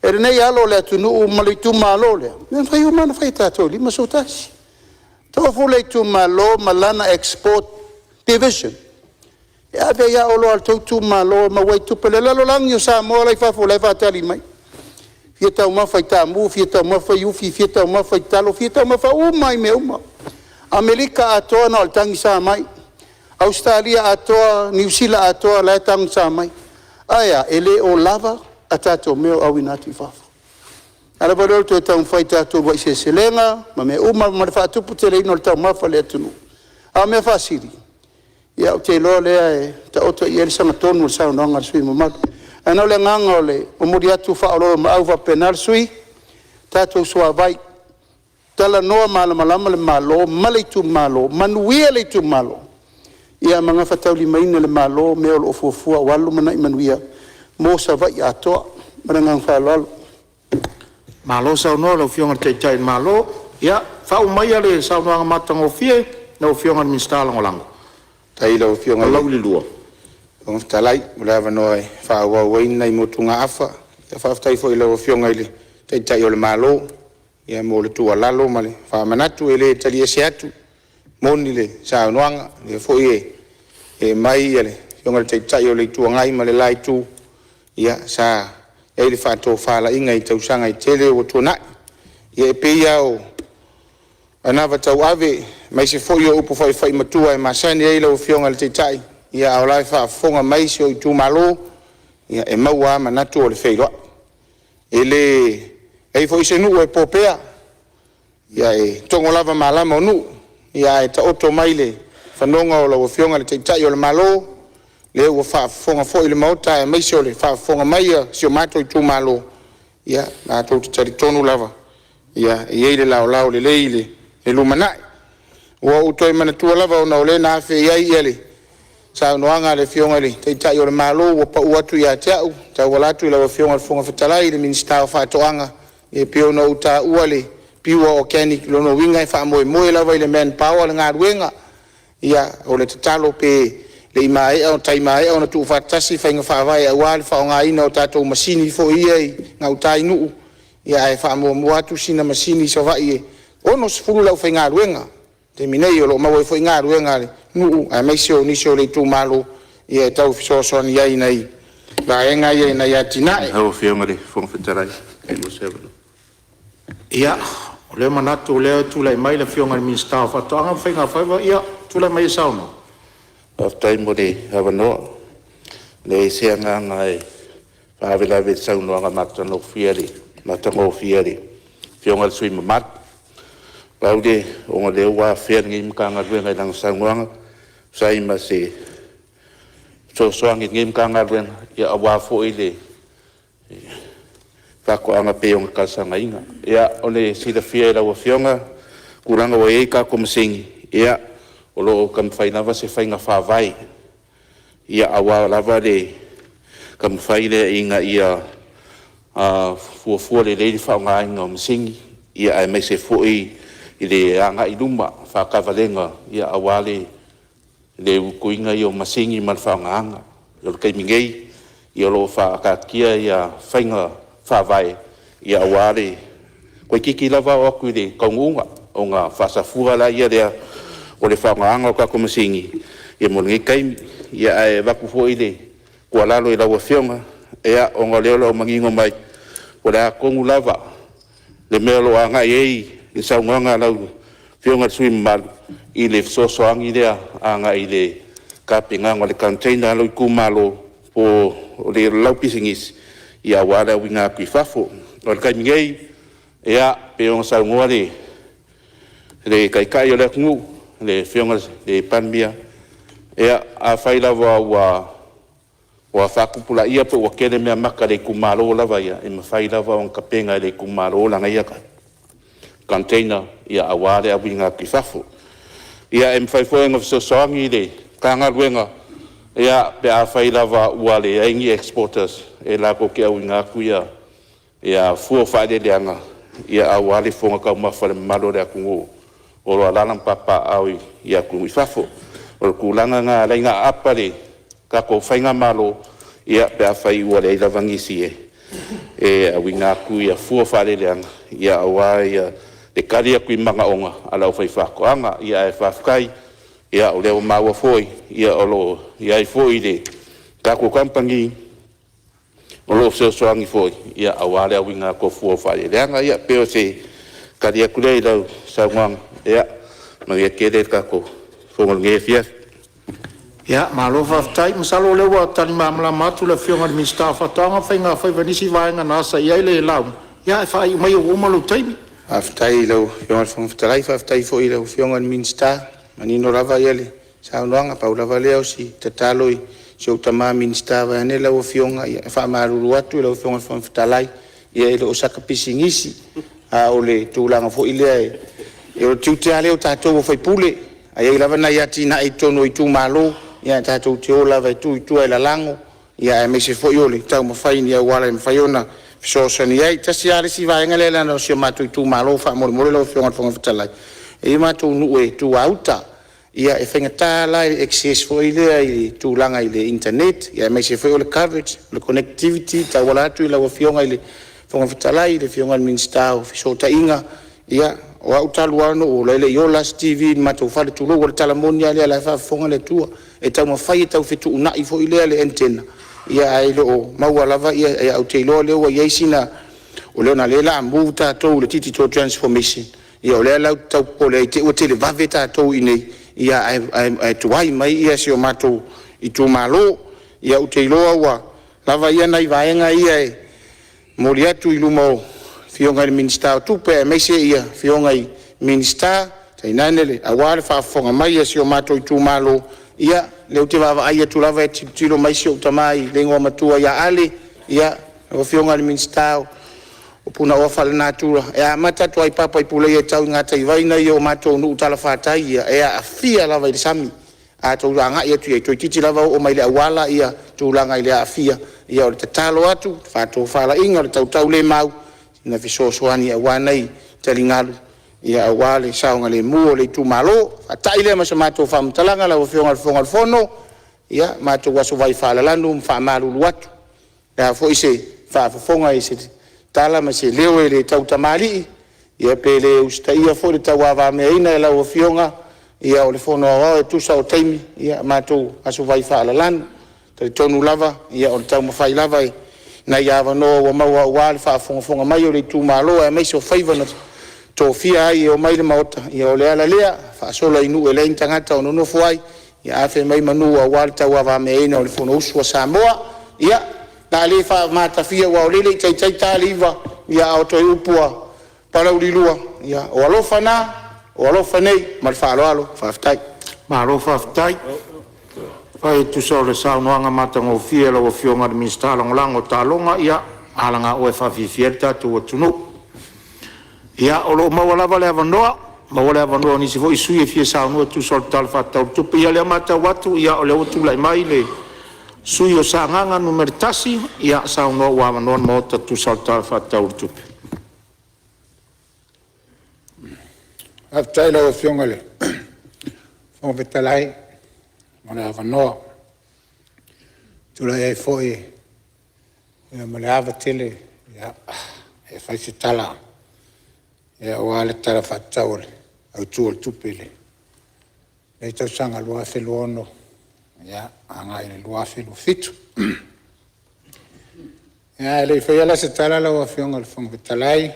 Speaker 6: e lenei alo o le atunuu ma le itumalo lea, e mafai uma lava ona fai e tatou e 51. Tofu le itumalo ma lana export division e ave ai lava oloa a le tou itumalo e maua ai tupe. Le lalolagi o Samoa la e i fafo o la e faatali mai, fia taumafa i taamu, fia taumafa i ufi, fia taumafa i talo, fia taumafa uma lava i mea uma. Amerika atoa na o le tagisa mai, Ausetalia atoa, Niu Sila atoa, o la e tagisa mai. Ae a? E le o lava a tatou mea o auina atu i fafo. O le ala foi lea o le toe taumafai i tatou uluai seleselega ma mea uma ma le faatuputeleina o le taumafa i le atunuu. A o le mea faasili, ia ou te iloa o lea e taoto i ai le sagatonu o le saunoaga a le sui usufono mamalu. Ae na o le agaga o le momoli atu faaoloolomaau faapena le sui usufono, tatou suavai, talanoa malamalama le Malo ma le itumalo, manuia le itumalo, ia ma gafataulimaina e le Malo mea o lo o fuafua aua le lumanai manuia mo Savaii atoa. Ma le agaga faaaloalo. Malo saunoa i lau Afioga i le Taitai o le Malo. Ia faauma maia le saunoaga matagofie a lau Afioga i le Minisita Lagolago. Faafetai i lau Afioga i le Fofoga Fetalai mo le avanoa e faaauau ai nai motugaafa. Faafetai foi i lau Afioga i le Taitai o le Malo mo le tuualalo ma le faamanatu, e le tali ese atu, e moni le saunoaga, o lea foi e aumai le Afioga i le Taitai o le Itu Agai ma le la Itu, ia sa i ai le faatofalaiga i tausaga e tele ua tuanai. Ia e pei lava o anava tauave aemaise foi o upu faifai matua e masani ai lau Afioga i le Taitai, a o la e faafofoga mai si ou itumalo, ia e maua lava manatu o le feiloai. E leai foi se nuu e popea, e togo lava malama o nuu, ae taoto mai le fanoga o lau Afioga i le Taitai o le Malo, lea ua faafofoga foi le Maota aemaise o le faafofoga mai a si o matou itumalo, ia matou te talitonu lava e i ai le laolao lelei i le lumanai. Ua ou toe manatua lava ona o lea na afe i ai le saunoaga a le Afioga i le Taitai o le Malo ua pau atu ia te au e tauala atu i lau Afioga i le Fofoga Fetalai le Minisita o Faatoaga, e pei ona ou taua le pure organic, o lona uiga e faamoemoe lava i le manpower le galuega.
Speaker 5: Ia, o le tatalo pe le i maea tai maea ona tuufaatasi faiga faavae aua le faaaogaina o tatou masini foi ia i gauta i nuu, ae faamuamua atu sina masini i Savaii e 60 le aufaigaluega i le taimi nei o lo o maua ai foi galuega a le nuu aemaise o nisi o le itumalo e tau fesoasoani ai i nai vaega ia i nai atinae.
Speaker 7: Lau Afioga i le Fofoga Fetalai pe maua se avanoa.
Speaker 3: Ia, o lea ua manatu o lea e tulai mai le Afioga i le Minisita o Faatoaga ma Faiga Faiva. Ia, tulai maia e saunoa.
Speaker 7: Faafetai mo le avanoa. E leai se agaga e faalavelave i le saunoaga matagofie a le Afioga i le sui usufono mamalu. Pau lea, ona o lea ua afea lenei Matagaluega i lana saunoaga e tusa ai ma se fesoasoani a lenei Matagaluega aua foi le faatoaga pei ona talosagaina. Ia, mo le silafia e lau Afioga i le tulaga ua i ai tatou masini, ia, o lo o taumafai lava se faiga faavae aua lava le taumafai lea ina ia fuafua lelei le faaaogaina o masini, aemaise foi i le agai i luma, faataavalega aua le utuina o masini ma le faaaogaina. O le taimi nei, o lo o faataatitia faiga faavae aua le toeitiiti lava oo atu i le taunuuga ona faasafua lea o le faaaogaina o tatou masini mo lenei taimi. Ae avatu foi le tuualalo i lau Afioga, ona o lea o lo o manino mai po o le a tonu lava le mea o lo o agai i ai le saunoaga a lau Afioga i le sui usufono mamalu i le fesoasoani lea agai i le tapenaga o le container a lou itumalo po o lau pisinisi aua le auina atu i fafo. O le taimi nei, e pei ona saunoa le Taitai o le atunuu, le Afioga i le Palemia, ia, afai lava ua faatupulaia pe ua tele meamata a le itumalo lava ia, e mafai lava ona tapena e le itumalo lana ia container aua le auina atu i fafo. Ia, e mafai foi ona fesoasoani le Matagaluega pe afai lava ua leai ni exporters e latou te auina atu fua o faaeleeleaga aua le fofoga taumafa o le mamalu o le atunuu o lo o alaala ma papaaao i atunuu i fafo. O le tulaga lena e ala ai ona aapa le tatou faigamalo pe afai ua leai lava nisi e auina atu fua o faaeleeleaga aua le tali atu i manaoga a le aufaifaatoaga. Ae faafetai o lea ua maua foi o lo o i ai foi le tatou kamupani o lo o fesoasoani foi aua le auina atu o fua o faaeleeleaga. Ia pei o se tali atu lea i lau saunoaga. Ia manuia tele le tatou fono i lenei afiafi.
Speaker 3: Ia, malo faafetai. Masalo o lea ua tali malamalama atu le Afioga i le Minisita o Faatoaga ma Faiga Faiva i nisi vaega na asa i ai le lauga. Ia, ae faaiu maia ua uma lou taimi.
Speaker 5: Faafetai i lau Afioga i le Fofoga Fetalai, faafetai foi i lau Afioga i le Minisita, manino lava le saunoaga. Pau lava lea o si tatalo i si ou tama Minisita vaeane lau Afioga, ia e faamalulu atu i lau Afioga i le Fofoga Fetalai, ia e le o sata pisinisi, a o le tulaga foi lea, o le tiute lava lea o tatou o sui usufono, a i ai lava nai atinae i totonu o itumalo, ia tatou te o lava e tuu i tua e lalago, aemaise foi o le taumafai i ni auala e mafai ona fesoasoani ai. E tasi lava le isi vaega lea leaga o si o matou itumalo faamolemole lau Afioga i le Fofoga Fetalai, e i ai matou nuu e i tuã-uta. Ia e faigata la i le access foi lea i le tulaga i le internet aemaise foi o le coverage, o le connectivity e tauala atu i lau Afioga i le Fofoga Fetalai, le Afioga i le Minisita o Fesootaiga. Ia, o au talu lava ona ou ola e le i ola lava se TV i le matou fale, tulou, o le tala moni lava lea o la e faafofoga le Atua. E taumafai e tau fetuunai foi lea le antenna ae le o maua lava. Ae ou te iloa o lea ua i ai sina… ona o lea o le a move tatou i le digital transformation, ia o lea la ou te tau popole ai i te'i ua televave tatou i inei ae tuai mai si o matou itumalo. Ia ou te iloa ua lava ia nai vaega ia e momoli atu i luma o Afioga i le Minisita o Tupe aemaise Afioga i Minisita, tainane aua le faafofoga mai a si o matou itumalo. Ia, o lea ou te vaavaai atu lava e tilotilo mai si ou tama i le igoamatua ia Ale, ia, lau Afioga i le Minisita o Punaoa Faalenatura, e amata atu lava i Papa i Puleia e tau i gataivai nai o matou nuu talafatai ia, e aafia lava i le sami. A outou agai atu i ai, toeitiiti lava oo mai i le auala tulaga i le aafia. Ia o le tatalo atu, faatofalaiga, o le tautaulemau, sina fesoasoani aua nai taligalu. aua le saogalemu o le itumalo. Faata'i lea ma se matou faamatalaga lau Afioga i le Fofoga o le Fono, ia matou aso vai faalalanu ma faamalulu atu, o le a foi se faafofoga i se tala ma se leo e le tautamalii pe le usitaia foi le tauavameaina e lau Afioga o le Fono Aoao e tusa o taimi, ia matou aso vai faalalanu. E talitonu lava o le taumafai lava i nai avanoa ua maua aua le faafogafoga mai a le itumalo aemaise o faiva na tofia ai e omai i le Maota, ia o le ala lea, faasola i nuu e leai ni tagata o nonofo ai, ia afe mai manu aua le tauavameaina o le Fonousu a Samoa. Ia, o le a le faamatafia aua o lea e le i taitai ta le 9:00, a o toe upu a Palauli 2, ia o alofa na, o alofa nei. Ma le faaaloalo faafetai.
Speaker 3: Malo faafetai e tusa o le saunoaga matagofie a lau Afioga i le Minisita Lagolago o Taaloga, ia alagaoa e faafiafia ai lo tatou atunuu. Ia, o lo o maua lava le avanoa, maua le avanoa o nisi foi sui usufono e fia saunoa e tusa o le Tala Faatatau o le Tupe. Ia o lea ua matau atu o lea ua tulai mai le sui usufono mo Sagaga 1, ia saunoa ua avanoa le Maota e tusa o le Tala Faatatau o le Tupe.
Speaker 8: Faafetai i lau Afioga i le Fofoga Fetalai mo le avanoa. E tulai ai foi ma le ava tele e fai se tala aua le Tala Faatatau Autu o le Tupe i lenei tausaga 2026 agai le 2027. Ae le i faia la se tala lau Afioga i le Fofoga Fetalai,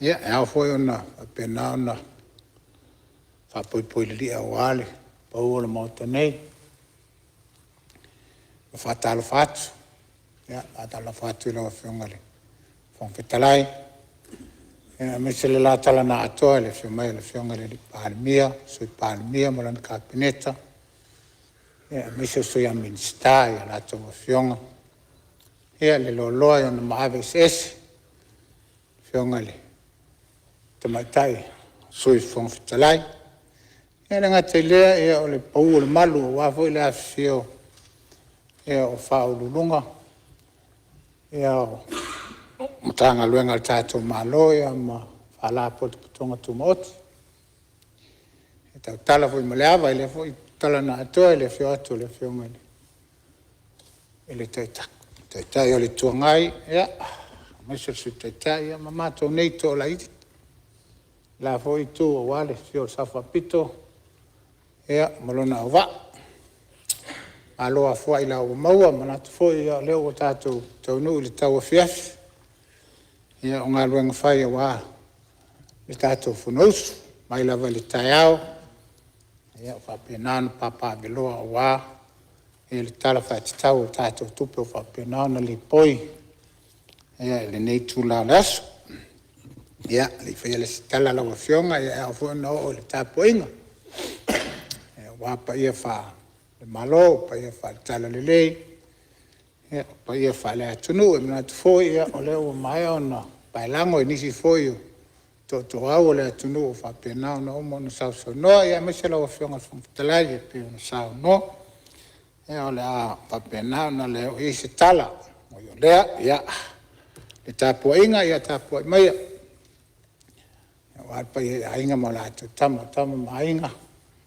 Speaker 8: e ao foi ona faapena ona faapoipoi lilia aua le pau o le Maota nei. E faatalofa atu, faatalofa atu i lau Afioga i le Fofoga Fetalai aemaise le la tala na atoa i le afio mai o le Afioga i le Palemia, Sui Palemia ma lana Kapeneta, aemaise o Sui a Minisita i a latou afioga, le loaloa i ona maave eseese, le afioga i le Tamaitai Sui Fofoga Fetalai. E le gata i lea o le pau o le malu aua foi le afifio o Faauluuluga o Matagaluega a le tatou Malo ma Faalapotopotoga Tumaoti. E tautala foi ma le ava i lea foi tala na atoa i le afio atu o le Afioga i le Taitai o le Itu Agai aemaise le Sui Taitai ma matou nei toalaiti, le la foi itu aua le afio o le Sao Faapito ma lona auvaa. Malo afua ailao ua maua. E manatu foi o lea ua tatou taunuu i le tauafiafi o galuega fai aua le tatou fonousu mai lava i le taeao o faapena ona papaaveloa aua le Tala Faatatau o tatou tupe ua faapena ona lipoi i lenei itula o le aso. A o le i faia se tala lau Afioga, e ao foi ona oo i le tapuaiga aua paia faale-Malo, paia faale-Talalelei, o paia faale-Atunuu. E manatu foi o lea ua maea ona paelago e nisi foi o tootooau o le atunuu ua faapena ona uma ona sausaunoa, aemaise lau Afioga i le Fofoga Fetalai e pei ona saunoa. O le a faapena ona le oo i ai se tala. Ui o lea, le tapuaiga, ia tapuai maia aua le paia i Aiga ma latou Tama, o Tama ma Aiga,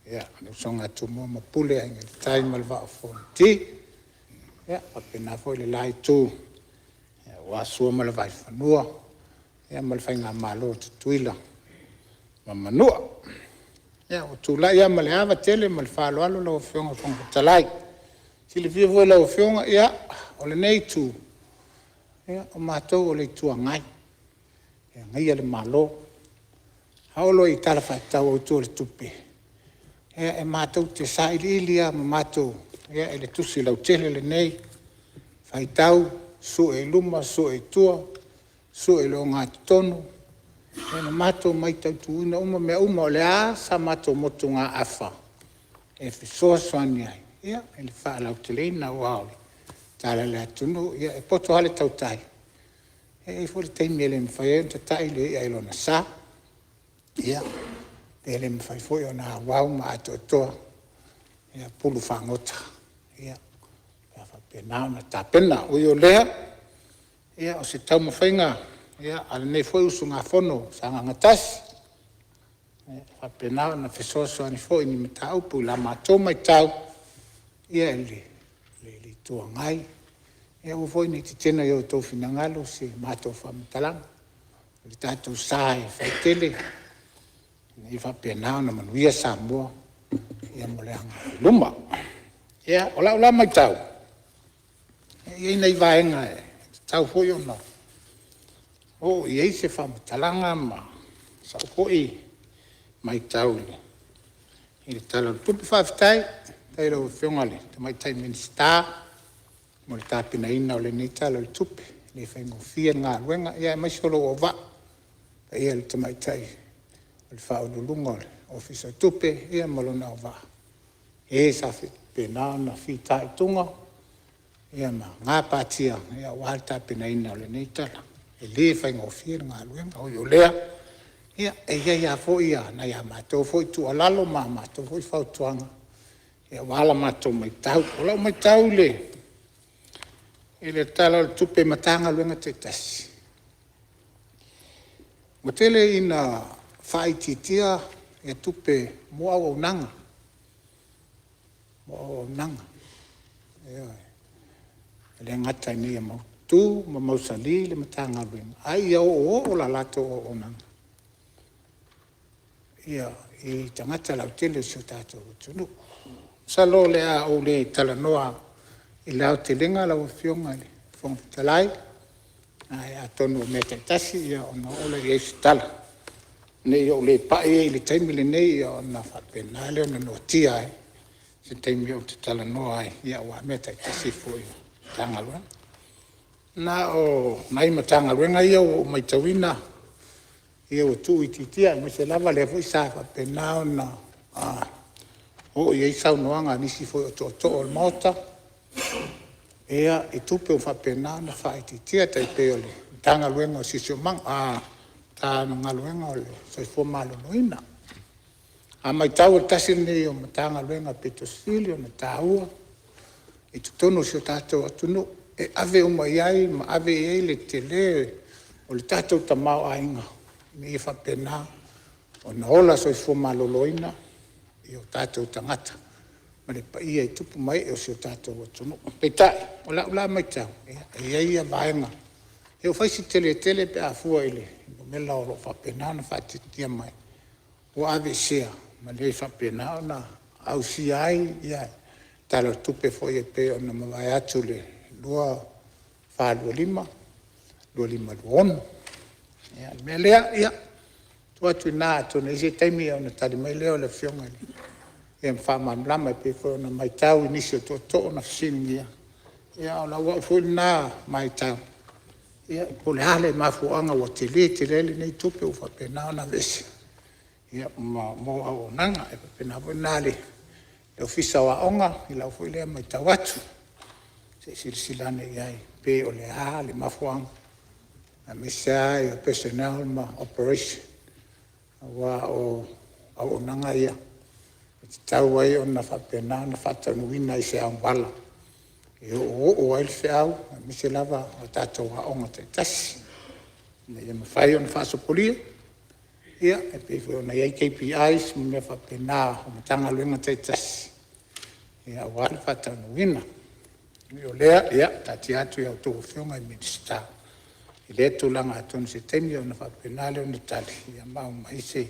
Speaker 8: le usoga a Tumua ma Pule, Aiga i le Tai ma le Vaa o Fonoti. E faapena foi le la itu aua Sua ma le Vaifanua ma le faigamalo a Tutuila ma Manua. Ia, ua tulai lava ma le ava tele ma le faaaloalo lau Afioga i le Fofoga Fetalai. E silafia foi e lau Afioga, o lenei itu, o matou o le Itu Agai, e agaia le Malo. A oo loa i le Tala Faatatau Autu o le Tupe, e matou te sailiili lava ma matou i le tusi lautele lenei, faitau, sue i luma sue i tua, sue le ogatotonu ma matou mataituina uma mea uma. O le a sa matou motugaafa e fesoasoani ai i le faalauteleina, aua o le tala a le atunuu, e poto lava le tautai, e i ai foi le taimi e le mafai ai ona tatai le i'a i lona sa, pe le mafai foi ona auau ma atoatoa pulu fagota pe a faapena ona tapena. Ui o lea, o se taumafaiga a lenei foi usugafono o Sagaga Faapena ona fesoasoani foi i ni mataupu i la matou matau i le Itu Agai. Aua foi nei tetena i outou finagalo se matou faamatalaga, o le tatou sa e fau tele ina ia faapena ona manuia Samoa mo le agai i luma. O lau la matau, e i ai nai vaega e tatau foi ona oo i ai se faamatalaga ma sau foi matau i le Tala o le Tupe. Faafetai i lau Afioga i le Tamaitai Minisita mo le tapenaina o lenei Tala o le Tupe, e le faigofie le galuega aemaise o lou auvaa, le paia i le Tamaitai Ofisa Sili o Pulega o le Ofisa o Tupe ma lona auvaa, e sa faapena ona fitaituga ma gapatia aua le tapenaina o lenei Tala. E le faigofie le galuega. Ui o lea, e i ai lava foi nai a matou foi tuualalo ma a matou foi fautuaga aua la matou matau. O lau matau i le Tala o le Tupe i Matagaluega taitasi, ua tele ina faaitiitia tupe mo auaunaga, ioe. E le gata ina ia mautu ma mausali le Matagaluega, a ia oooo la latou auaunaga i tagata lautele o si o tatou atunuu. Masalo o le a ou le talanoa i le aotelega lau Afioga i le Fofoga Fetalai, ae atonu o mea taitasi ona oo lea i ai o se tala. Ne i ou le pai i ai i le taimi lenei ona faapena lea ona noatia ai se taimi ou te talanoa ai aua mea taitasi foi o le Matagaluega. Na o nai Matagaluega ia ua ou matauina ua tuuitiitia, aemaise lava lea foi sa faapena ona oo i ai saunoaga a nisi foi o tootoo o le Maota i tupe ua faapena ona faaitiitia, e tai pei o le Matagaluega o le Siosiomaga, Matagaluega o le Soifua Maloloina. A matau o le tasi lenei o Matagaluega aupito sili ona taua i totonu o si o tatou atunuu, e ave uma i ai ma ave i ai le tele o le tatou tamaoaiga ina ia faapena ona ola soifua maloloina i o tatou tagata ma le paia i tupu ma ee o si o tatou atunuu. Peitai o lau la matau, e i ai vaega ua fai si tele tele pe a fua i le numera o lo o faapena ona faaitiitia mai ua aveesea ma le faapena ona ausia ai le Tala o le Tupe foi e pei ona mavae atu i le 2024/2025. O le mea lea, ia tuu atu i ina atonu e i ai se taimi ona tali mai lea o le afioga ma faamalamalama e pei foi ona matau i nisi o tootoo na fesiligia. A o lau foi lena matau, po o le a le mafuaaga ua tele tele ai lenei tupe ua faapena ona aveese mo auaunaga. E faapena foi lena i le Ofisa o Aoga i lau foi lea matau atu, se i silasila ane i ai pe o le a le mafuaaga aemaise lava personnel ma operation aua o auaunaga ia e tatau ai ona faapena ona faataunuuina i se auala e oooo ai le feau aemaise lava a tatou aoga taitasi, ina ia mafai ona faasopolia e pei foi ona i ai KPI's ma mea faapena a Matagaluega taitasi aua le faataunuuina. Ui o lea, ia taatia atu i a outou Afioga i Minisita i lea tulaga, atonu o se taimi ona faapena lea ona tali ma aumai se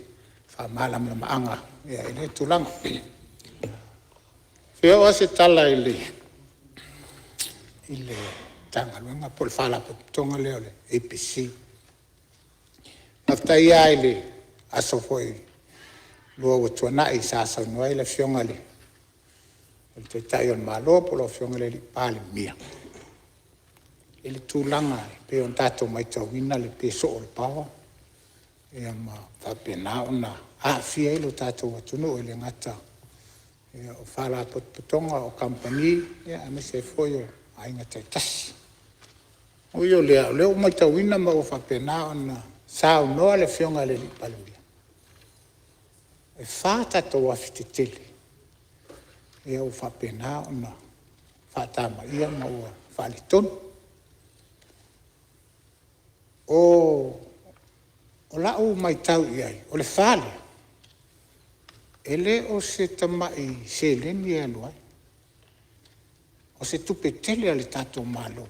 Speaker 8: faamalamalamaga i lea tulaga. E fia oo lava se tala i le Matagaluega po o le Faalapotopotoga lea o le EPC. Faafetai lava i le aso foi lua ua tuanai sa saunoa ai le Afioga i le Taitai o le Malo po o lau Afioga i le Palemia i le tulaga e pei ona tatou matauina le pe soo o le power ma faapena ona aafia ai lo tatou atunuu, e le gata o Faalapotopotoga o Kamupani aemaise ai foi o aiga taitasi. Ui o lea, o lea ua matauina ma ua faapena ona saunoa le Afioga i le Palemia, e fa tatou afi tetele ua faapena ona faatamaia ma ua faaletonu. O lau matau i ai, o le fa lea, E le o se tamai seleni e alu ai, o se tupe tele a le tatou Malo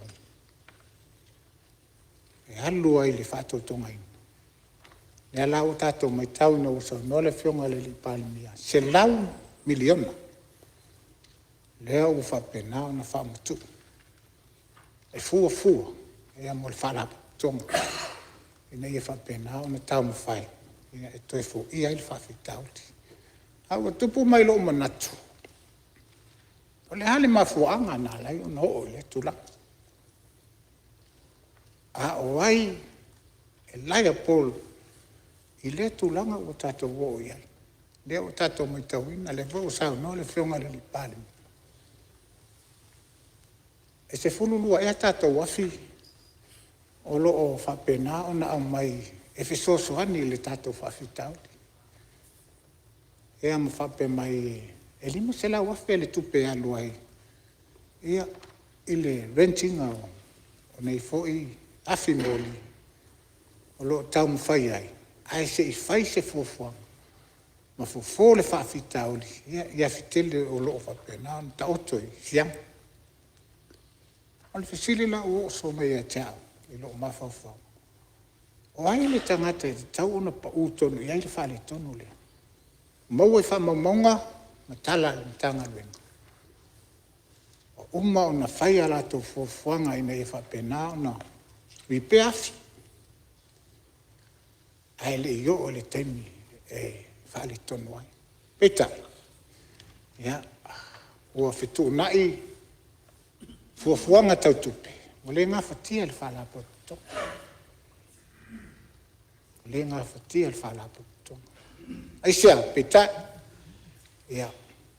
Speaker 8: e alu ai i le faatotogaina. O lea la ua tatou matau ina ua saunoa le Afioga i le Palemia, $100 miliona lea ua faapena ona faamatuu e fuafua mo le Faalapotopotoga ina ia faapena ona taumafai e toe foia ai le faafitauli. Ae ua tupu mai lou manatu, o le a le mafuaaga na ala ai ona oo i lea tulaga? A o ai e liable i lea tulaga ua tatou oo i ai? Lea ua tatou matauina, lea foi ua saunoa le Afioga i le Palemia, e 12 ea tatou afi o lo o faapena ona aumai e fesoasoani i le tatou faafitauli, ma faapea mai e $500 afe le tupe e alu ai i le rent ina o nei foi afi moli o lo o taumafai ai, ae se i fai se fuafuaga ma fofo le faafitauli i afi tele o lo o faapena ona taoto i Fiaga. O le fesili la ua oso mai ia te au i lou mafaufau, o ai le tagata e tatau ona pau tonu i ai le faaletonu lea? Maua i faamaumauga ma tala a le Matagaluega ua uma ona fai a latou fuafuaga ina ia faapena ona repair afi, ae le i oo i le taimi e faaletonu ai. Peitai, ua fetuunai fuafuaga tau tupe ua le gafatia e le Faalapotopotoga, ua le gafatia e le Faalapotopotoga. Aisea? Peitai,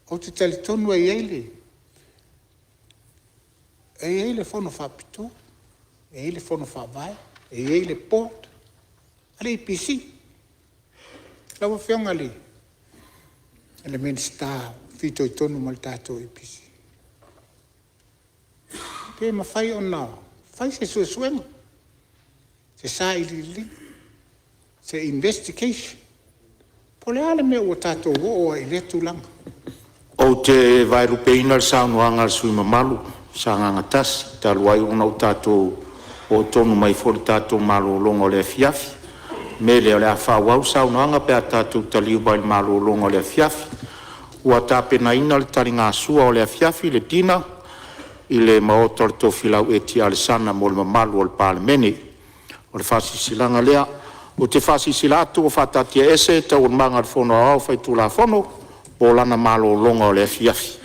Speaker 8: ou te talitonu e i ai le fono faapitoa, e i ai le fono faavae, e i ai le board a le EPC. Lau Afioga i le Minisita o fitoitonu ma le tatou EPC, pe mafai ona fai se suesuega, se sailiiliga, se investigation po o le a le mea ua tatou oo ai i lea tulaga.
Speaker 3: Ou te vaelupeina le saunoaga a le sui usufono mamalu mo Sagaga 1, talu ai ona ua tatou oo tonu mai foi i le tatou malologa o le afiafi. O le mea lea o le a faaauau le saunoaga pe a tatou taliu mai le malologa o le afiafi. Ua tapenaina le taligasua o le afiafi, le dinner i le maota o le Tofilau Eti Alesana mo le mamalu o le Palemene. O le faasilasilaga lea. Ou te faasilasila atu ua faataatiaese Taualumaga a le Fono Aoao Faitulafono mo lana malologa o le afiafi.